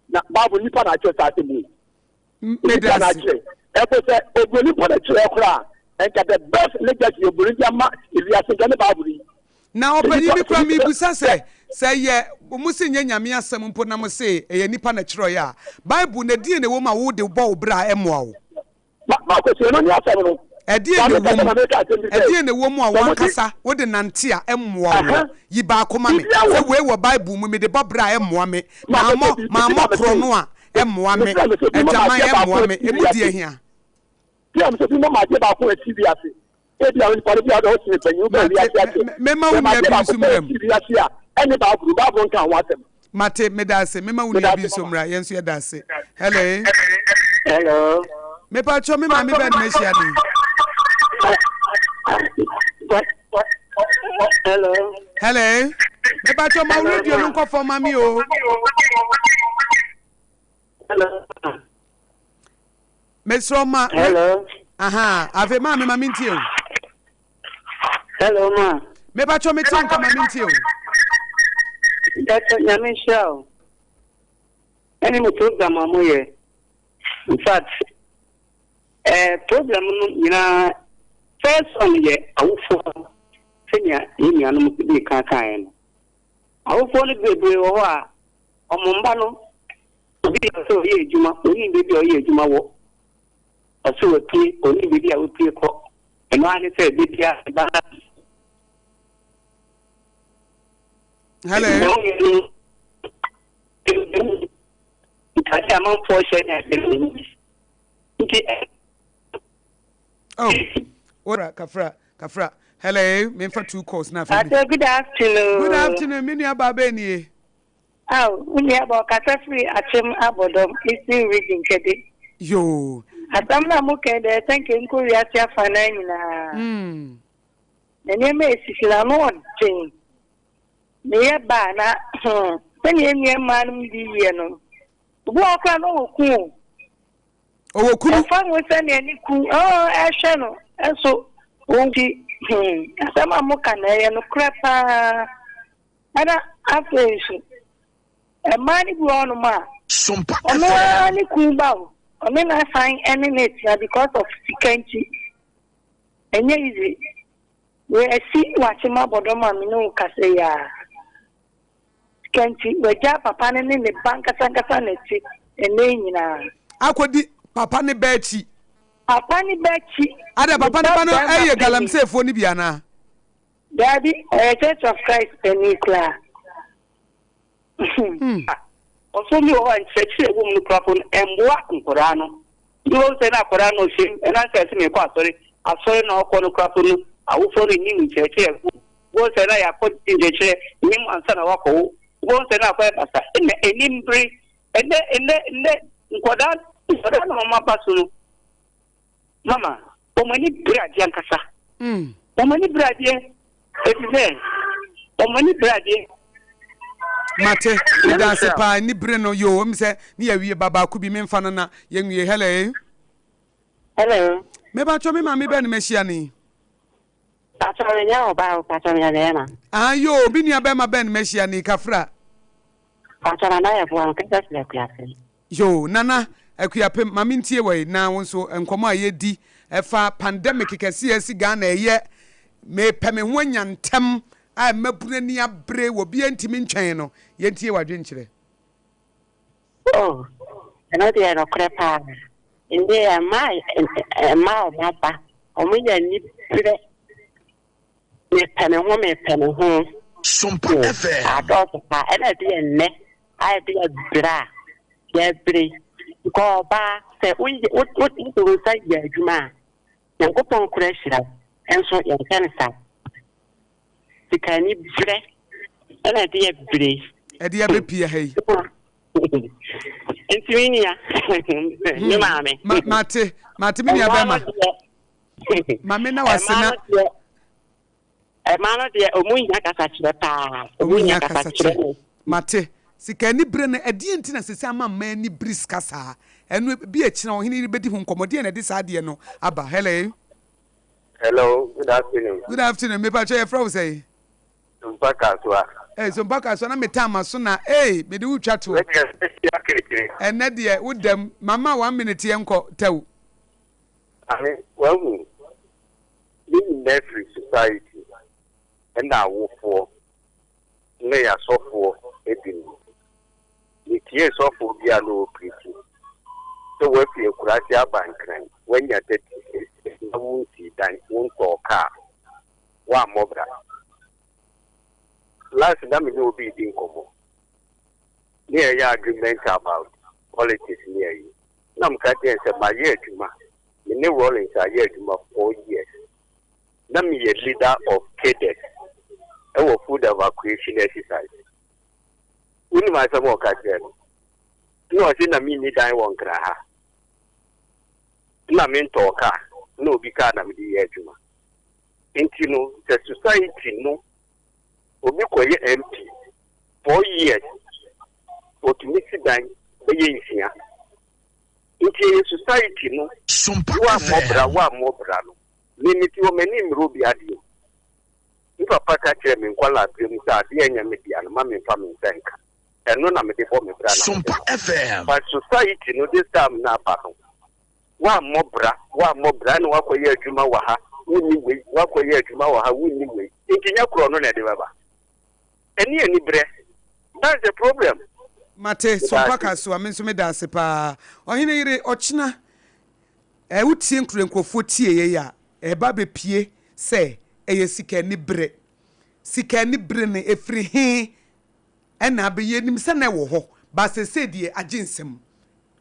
Na Bible nipa na akyerɛ saa asɛm wei. Meda ase. Ɛpo sɛ oburoni mpo na kyerɛ koraa a, nka the best legacy oburoni de ama ewiase nka ne Bible yi. Na ɔpanyin bi koraa mebisa sɛ, sɛ ɛyɛ mo se nyɛ Nyame asɛm mpo na mo se ɛyɛ nipa na kyerɛwee a, Bible no ɛdeɛn na ɛwɔ mu a wode bɔ wo bra a ɛmmoa wo? Marcus, ɛno ne asɛm no. Ɛdeɛn na ɛwɔ mu? Ɛdeɛn na ɛwɔ mu a w'ankasa wode nante a ɛmmoa woɔ? Yi baako ma me. Sɛ wei wɔ Bible mu, mede bɔ bra a ɛmmoa me. Mammɔ, mammɔ korɔno a ɛmmoa me. Adwaman ɛmmoa me. Emu deɛ hia? Mate, mɛma wo nua bi nso mmra mu. Mate, meda ase. Mema wo nua bi nso mmra. Yɛn nso yɛda ase. Hello. Hello. Mepa kyɛw, me maame bɛn na mahyia no yi? Hello. Hello. Mepa kyɛw, ma wo radio no nkɔ fam ma me o. Hello. Mesrɛ ma. Hello. Aha, afei maame ma mentie o. Hello ma. Mepa kyɛw, mete wo nka ma mentie o. Dɔkta Nyame nhyira o. Ɛne mo program a moyɛ. In fact, eh, problem no nyinaa first one yɛ awofoɔ sɛnea yɛn nuanom dii kan kaeɛ no. Awofoɔ no bebree wɔ hɔ a wɔn mma no obi yɛ sɛ ɔyɛ adwuma, onim baabi a ɔyɛ adwuma wɔ. Ɔsɛ wapue, onim baabi a wapue kɔ. Ɛno ara ne sɛ da biara ne ba no Hello. Ntade amanfoɔ hyɛ ne ade no nti. Oh, ora kafra kafra. Hello, memfa two calls na afei. Pastor, good afternoon. Good afternoon, me nua baa bɛn nie. Aw, wo nua ba ɔkasa firi Akyem Abɔdɔm, Eastern Region Kɛde. Yoo. Asɛm no a mo kɛn dɛ ɛsɛ nka nkɔ wiase afanan nyinaa. Mm. Na nneɛma a esisi no ano ɔden. Meyɛ ba a na hmm, sɛnea yɛn nua mmaa no bi yɛ no, obi wɔ hɔ koraa na ɔwɔ kun o. Ɔwɔ kunu. Ɛmfa ho sɛnea ne kun ɛhwɛ no nso, nti hmm, asɛm a moka no ɛyɛ nokorɛ paa. Ɛna afei nso, mmaa no bi wɔ hɔnom a, ɔno ara ne kun ba o, ɔne no asan ne no atena because of sika nti. Ɛnyɛ easy. Wei asi w'akyem abɔdɔm a me ne wo kasa yi ara. Sika nti, wagyaa papa no ne ne ba ankasa ankasa na ɛte ɛnnɛ yi nyinaa. Akɔdi papa ne ba akyi. Papa ne ba akyi. Adɛ papa ne ba no yɛ galamseyfoɔ no bi anaa? Daabi, ɔyɛ Church of Christ panin koraa. Ɔsom bi wɔ hɔ a nkyerɛkyerɛ a ɛwɔ mu no koraa mpo no, ɛmmoa nkwadaa no. Bi wɔ hɔ sɛ na akwadaa no ɔhyɛ mu, ɛnam sɛ ɛsɛ mekɔ asɔre, asɔre na ɔkɔ no koraa mpo no, awofoɔ no nnim nkyerɛkyerɛ a ɛwɔ mu. Wobɛhu sɛ na yɛakɔ nkyerɛkyerɛ nim ansa na wakɔwo. Wobɛhu sɛ na akɔyɛ basa. Ɛnna ɛnim bere. Ɛnnɛ, ɛnnɛ, ɛnnɛ, nkwadaa, nkwadaa na wɔn aba so no, Mama, wɔn ani bere adeɛ ankasa. Wɔn ani bere adeɛ, efisɛ wɔn ani bere adeɛ. Mate, meda ase paa, ani bere no, yoo, ɛm sɛ ne yɛawie ba baako bi, memfa no na yɛnwie. Hello. Hello. Mebatwɔ me maame bɛn na mahyia no yi? Patwɔ menyɛ ɔbaa o, patwɔ meyɛ bɛɛma. Ah yoo, me nua bɛɛma bɛn na mahyia no yi, Kafra? Patwɔ Nana Yeboah, mekasa firi Akuapem. Yoo Nana Akuapem ma mentie wei na wo nso nkɔmmɔ a yɛdi ɛfa pandemic kɛseɛ a asi Ghana ɛyɛ mepɛ me ho anya ntɛm a mmabunu ani abere wɔ biara ntumi ntwɛn no yɛntie w'adwenkyerɛ. Oh ɛno deɛ nokorɛ paa ndɛ mmaa mmaa a wɔn aba wɔn yɛ anibrɛ Mepɛ me ho mepɛ me ho. Sompa FM. Adɔɔso paa ɛna ɛde yɛ nnɛ a ɛde yɛ bere a yɛbere yi. Nka ɔbaa sɛ woyɛ wo wo wode wo nsa yɛ adwuma a Nyankopɔn kora hyira wo nso yɛmpɛ no saa. Sika ani berɛ ɛna ɛde yɛ bere yi. Ɛde yɛ bɛpie ha yi. Nti me nua me maame. Mate mate me nua bɛma. Ma me na wase na. Ɛmaa no deɛ ɔmu hia kasakyerɛ paa. Ɔmu hia kasakyerɛ. Mate. Sika ani bere no ɛdeɛn nti na sese ama mmaa ani bere sika saa? Ɛno bi akyina ɔhene yi bɛdi ho nkɔmmɔ. Deɛn na ɛde saa adeɛ no aba? Hello. Hello, good afternoon. Good afternoon. Mepa kyɛ yɛfrɛ wo sɛn? Sompa Kasoa. Hey, Sompa Kasoa na metaa ma so na hey, mede wo twa toɔ. Ɛnɛ deɛ wo dam. Mama one minute yɛnkɔ tɛw. Maame, wahu, ne nyinaa firi society ɛna awofoɔ ne asɔfoɔ bi mu. Metiee sɔfoɔ bi a na ɔrepreachi sɛ wafi akuraase aba Nkran, wanya 36 years na wonsii dan, wontɔɔ kaa, woammɔ bra. Last na me ne obi redi nkɔmmɔ, ne yɛyɛ argument about politics ne ayi. Na meka kyerɛɛ no sɛ mayɛ adwuma, me ne Rawlings ayɛ adwuma 4 years. Na meyɛ leader of cadets ɛwɔ food evacuation exercise. Wonim asɛm a ɔka kyerɛɛ me? Na ɔse na menni dan wɔ Nkran ha. Na mentɔɔ kaa, na obi kaa na mede yɛ adwuma. Nti no, sɛ society no, obi kɔyɛ MP 4 years, otumi si dan bɛyɛ nsia. Nti ɛyɛ society no, woammɔ bra, woammɔ bra no. Me mete hɔ, m'ani mmere obi adeɛ o. Me papa ka kyerɛɛ me nkwadaa berɛ mu sɛ adeɛ a ɛnyɛ me dea no, mma memfa me nsa nka. Ɛno na mede bɔ me bra na mede ma. But society no, this time no aba no, woammɔ bra, woammɔ bra na woakɔyɛ adwuma wɔ ha, wonni wei, woakɔyɛ adwuma wɔ ha, wonni wei. Nti nyɛ korɔ no na ɛde bɛba. Ɛne aniberɛ. That's the problem. Mate, Sompa Kasoa, me nso meda ase paa. Ɔhene yere, ɔkyena eh, wotie nkure nkurɔfoɔ tie yei a, ɛreba abɛpue sɛ ɛyɛ sika anibere. Sika anibere no, ɛfiri he ɛna abɛ? Yɛnim sɛ na ɛwɔ hɔ, but seesei deɛ agye nsam.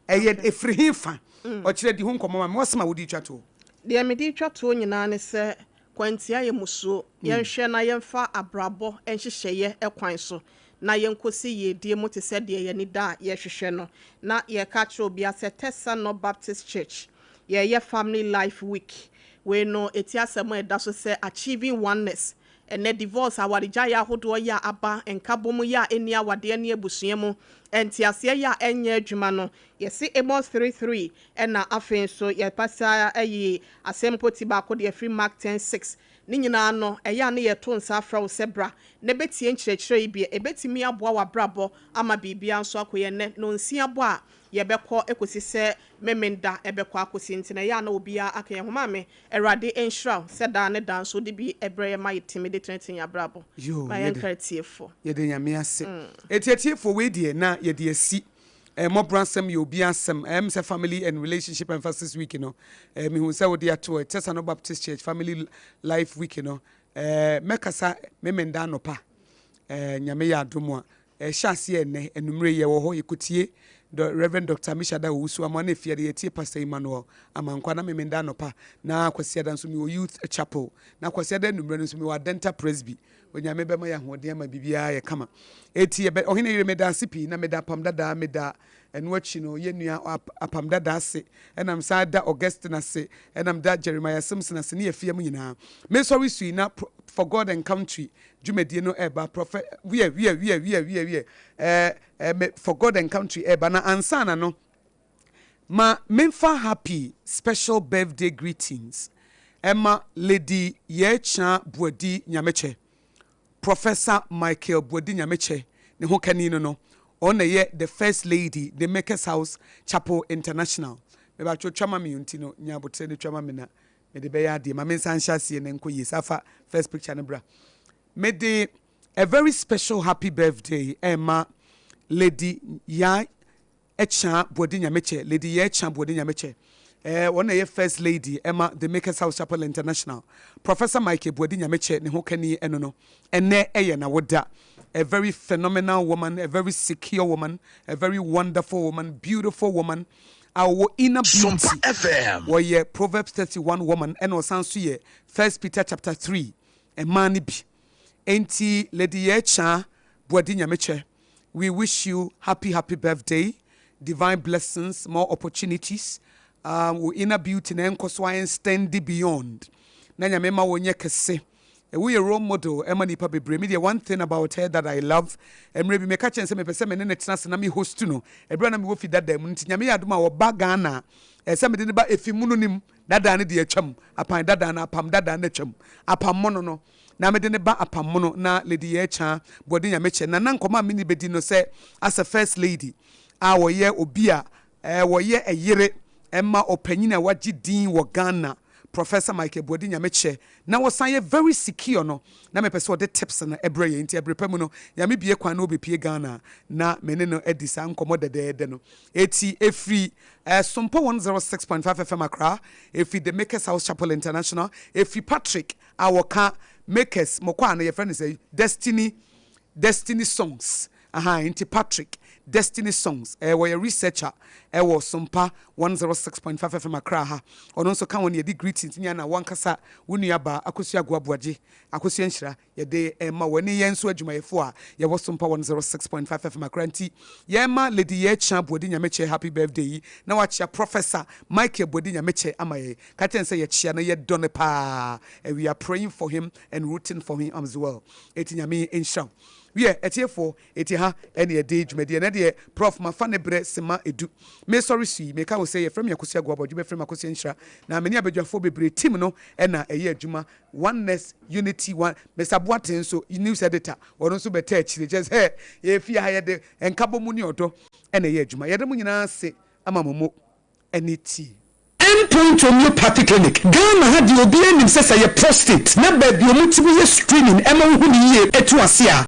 Ɛyɛ, ɛfiri he fa? Ɔkyerɛ, di ho nkɔmmɔ ma me. W'asɛm a wode retwa toɔ. Deɛ mede retwa toɔ nyinaa ne sɛ, Kwantia yɛ musuo. Yɛnhwɛ na yɛmfa abrabɔ nhyehyɛeɛ kwan so na yɛnkɔsi yiedie mu te sɛ deɛ yɛn ani da a yɛrehwehwɛ no. Na yɛreka akyerɛ obiara sɛ Tesano Baptist Church, yɛreyɛ Family Life Week. Wei no, ɛti asɛm a ɛda so sɛ Achieving Oneness. Ɛnnɛ divorce, awaregyaeɛ ahodoɔ yɛ a aba, nkabom yɛ a ɛnni awadeɛ ne abusua mu, nteaseɛ yɛ a ɛnyɛ adwuma no, yɛse Amos 3:3 ɛna afei nso yɛpasa ayi asɛm mpo ti baako de afiri Mark 10:6. Ne nyinaa no, ɛyɛ a na yɛto nsa afrɛ wo sɛ bra na bɛtie nkyerɛkyerɛ yi bi. Ɛbɛtumi aboa w'abrabɔ ama biribiara nso akɔ yie. Ɛnnɛ, nnɔnsia bɔ a yɛbɛkɔ kɔsi sɛ Memenda bɛkɔ akɔsi nti no, ɛyɛ a na obiara aka yɛn ho. Maame, Awurade nhyira wo sɛ daa ne daa nso wode bi brɛ yɛn ma yɛtumi de tenetene yɛn abrabɔ. Yoo, Ma yɛnkra yɛde, atiefoɔ. yɛda Nyame ase. Eti atiefoɔ wei deɛ na yɛde asi. Eh, mmɔborɔ asɛm yɛ obi asɛm. Ɛyɛ me sɛ Family and Relationship Emphasis Week no, eh, mehu sɛ wode ato ɛ, Tesano Baptist Church Family Life Week no, eh, mɛkasa Memenda anɔpa, eh, Nyame yɛ adom a. Ɛhyɛ aseɛ ɛnnɛ anummerɛ yi, yɛwɔ hɔ, yɛkɔtie Dɔ, Rev. Dɔkta Mishada Owusu Amoah na Efiada yɛtie Pastor Emmanuel Amankwa na Memenda anɔpa, na Kwasiada nso mewɔ Youth Chapel, na Kwasiada anummerɛ no nso mewɔ Adenta Presby. Onyame bɛma yɛ ahoɔden ama biribiara ayɛ kama. Eti yɛbɛ, Ɔhene yere meda ase pii na meda Apam Dadaa, meda ɛno akyi no yɛn nua Apam Dadaa ase, ɛna mesan da Augustine ase, ɛna meda Jeremiah Simpson ase ne afia mu nyinaa. Mesɔre sui na For God and Country dwumadie no ɛreba, Prɔfɛ, wiɛ, wiɛ, wiɛ, wiɛ, wiɛ, wiɛ, ɛɛ, ɛɛ, me, For God and Country ɛreba, na ansa na no, Ma memfa happy special birthday greetings ɛma Lady Yɛɛkyaa Boadi Nyamekyɛ, Professor Michael Boadi Nyamekyɛ ne ho kani no no, ɔno na ɛyɛ the first lady The Makers House Chapel International. Mebatwo twa ma me o nti no nya aboterɛ no twa ma me na mede bɛyɛ adeɛ. Ma mensan nhyɛ aseɛ na ɛnkɔ yie. Saa fa first picture no bra. Mede a very special happy birthday ɛma Lady Yaa Kya Boadi Nyamekyɛ, Lady Yaa Kya Boadi Nyamekyɛ, eh, ɔno na ɛyɛ First Lady ɛma The Makers House Chapel International. Professor Michael Boadi Nyamekyɛ ne ho kani ɛno no, ɛnnɛ ɛyɛ n'awoda. A very phenomenal woman, a very secure woman, a very wonderful woman, beautiful woman a ɔwɔ inner beauty. Sompa FM. Ɔyɛ Proverbs 31 woman ɛna ɔsan nso yɛ First Peter chapter 3 mmaa no bi. Enti Lady Yaa Kya Boadi Nyamekyɛ, We wish you happy happy birthday, divine blessings, more opportunities, um, wo inner beauty na ɛnkɔ so extend beyond. Na Nyame ma wo nyɛ kɛse. Woyɛ role model ɛma nipa bebree. Me deɛ one thing about her that I love, mmerɛ bi meka kyɛn sɛ mepɛ sɛ me ne ne tena ase na me host no. Ɛberɛ a na mewɔ fi dada mu nti Nyame yɛ adom a ɔba Ghana a, ɛsɛ mede no ba efi mu no nim. Dada no deɛ atwam, apan dada no, apam dada no atwam, apam mono no. Na mede no ba apam mono na Lady Yɛɛkyaa Boadi Nyamekyɛ na na nkɔmɔ a me ne bɛdi no sɛ as a first lady a ɔyɛ obi a wɔyɛ ɛyere ma ɔpanyin a wagye din wɔ Ghana Professor Michael Boadi Nyamekyɛ na ɔsan yɛ very secure no na mepɛ sɛ ɔde tips no brɛ yɛn nti ɛbere pa mu no Nyame bue kwan na ɔbɛpue Ghana a na me ne no adi saa nkɔmɔ dɛdɛɛdɛ no. Eti ɛfiri Sompa 106.5 FM Accra, ɛfiri The Makers House Chapel International, ɛfiri Patrick a wɔka makers mokɔ a no yɛfrɛ no sɛ destiny destiny songs ahaa nti Patrick destiny songs ɛɛ wɔyɛ researcher ɛwɔ Sompa 106.5 FM Accra ha ɔno nso ka ho na yɛde greetings ne ana wankasa wo nua baa Akosua Agoa Boagye Akosua Nhyira yɛde rema wo ɛne yɛn nso adwumayɛfoɔ a yɛwɔ Sompa 106.5 FM Accra nti yɛrema Lady Yɛɛkya Boadi Nyamekyɛ happy birthday yi na wakyea Professor Michael Boadi Nyamekyɛ ama yɛn ka kyerɛ no sɛ yɛkyea no yɛdɔ no paa and we are praying for him and rooting for him as well eti Nyame nhyira wo wiɛ atiefoɔ eti ha ɛne yɛde dwumadie ɛnɛ deɛ Prof mafa ne berɛ sema edu mesɔre su yi meka wo sɛ yɛfrɛ me Akosua Agoabɔdwe bɛfrɛ me Akosua Nhyira na mene abadwafoɔ bebree team no ɛna ɛyɛ adwuma Oneness Unity One Mister Boateng nso, news editor, ɔno nso bɛtaa akyire. Kyerɛ sɛ, yɛn fie ha yɛde nkabɔmu ne ɔdɔ na ɛyɛ adwuma. Yɛda mo nyinaa ase ama mo mo ani tie. End Point Homeopathy Clinic, Ghana ha deɛ obiara nim sɛ sɛ ɛyɛ prostate na baabi a wɔtumi yɛ screening ma wohu no yie tu ase a.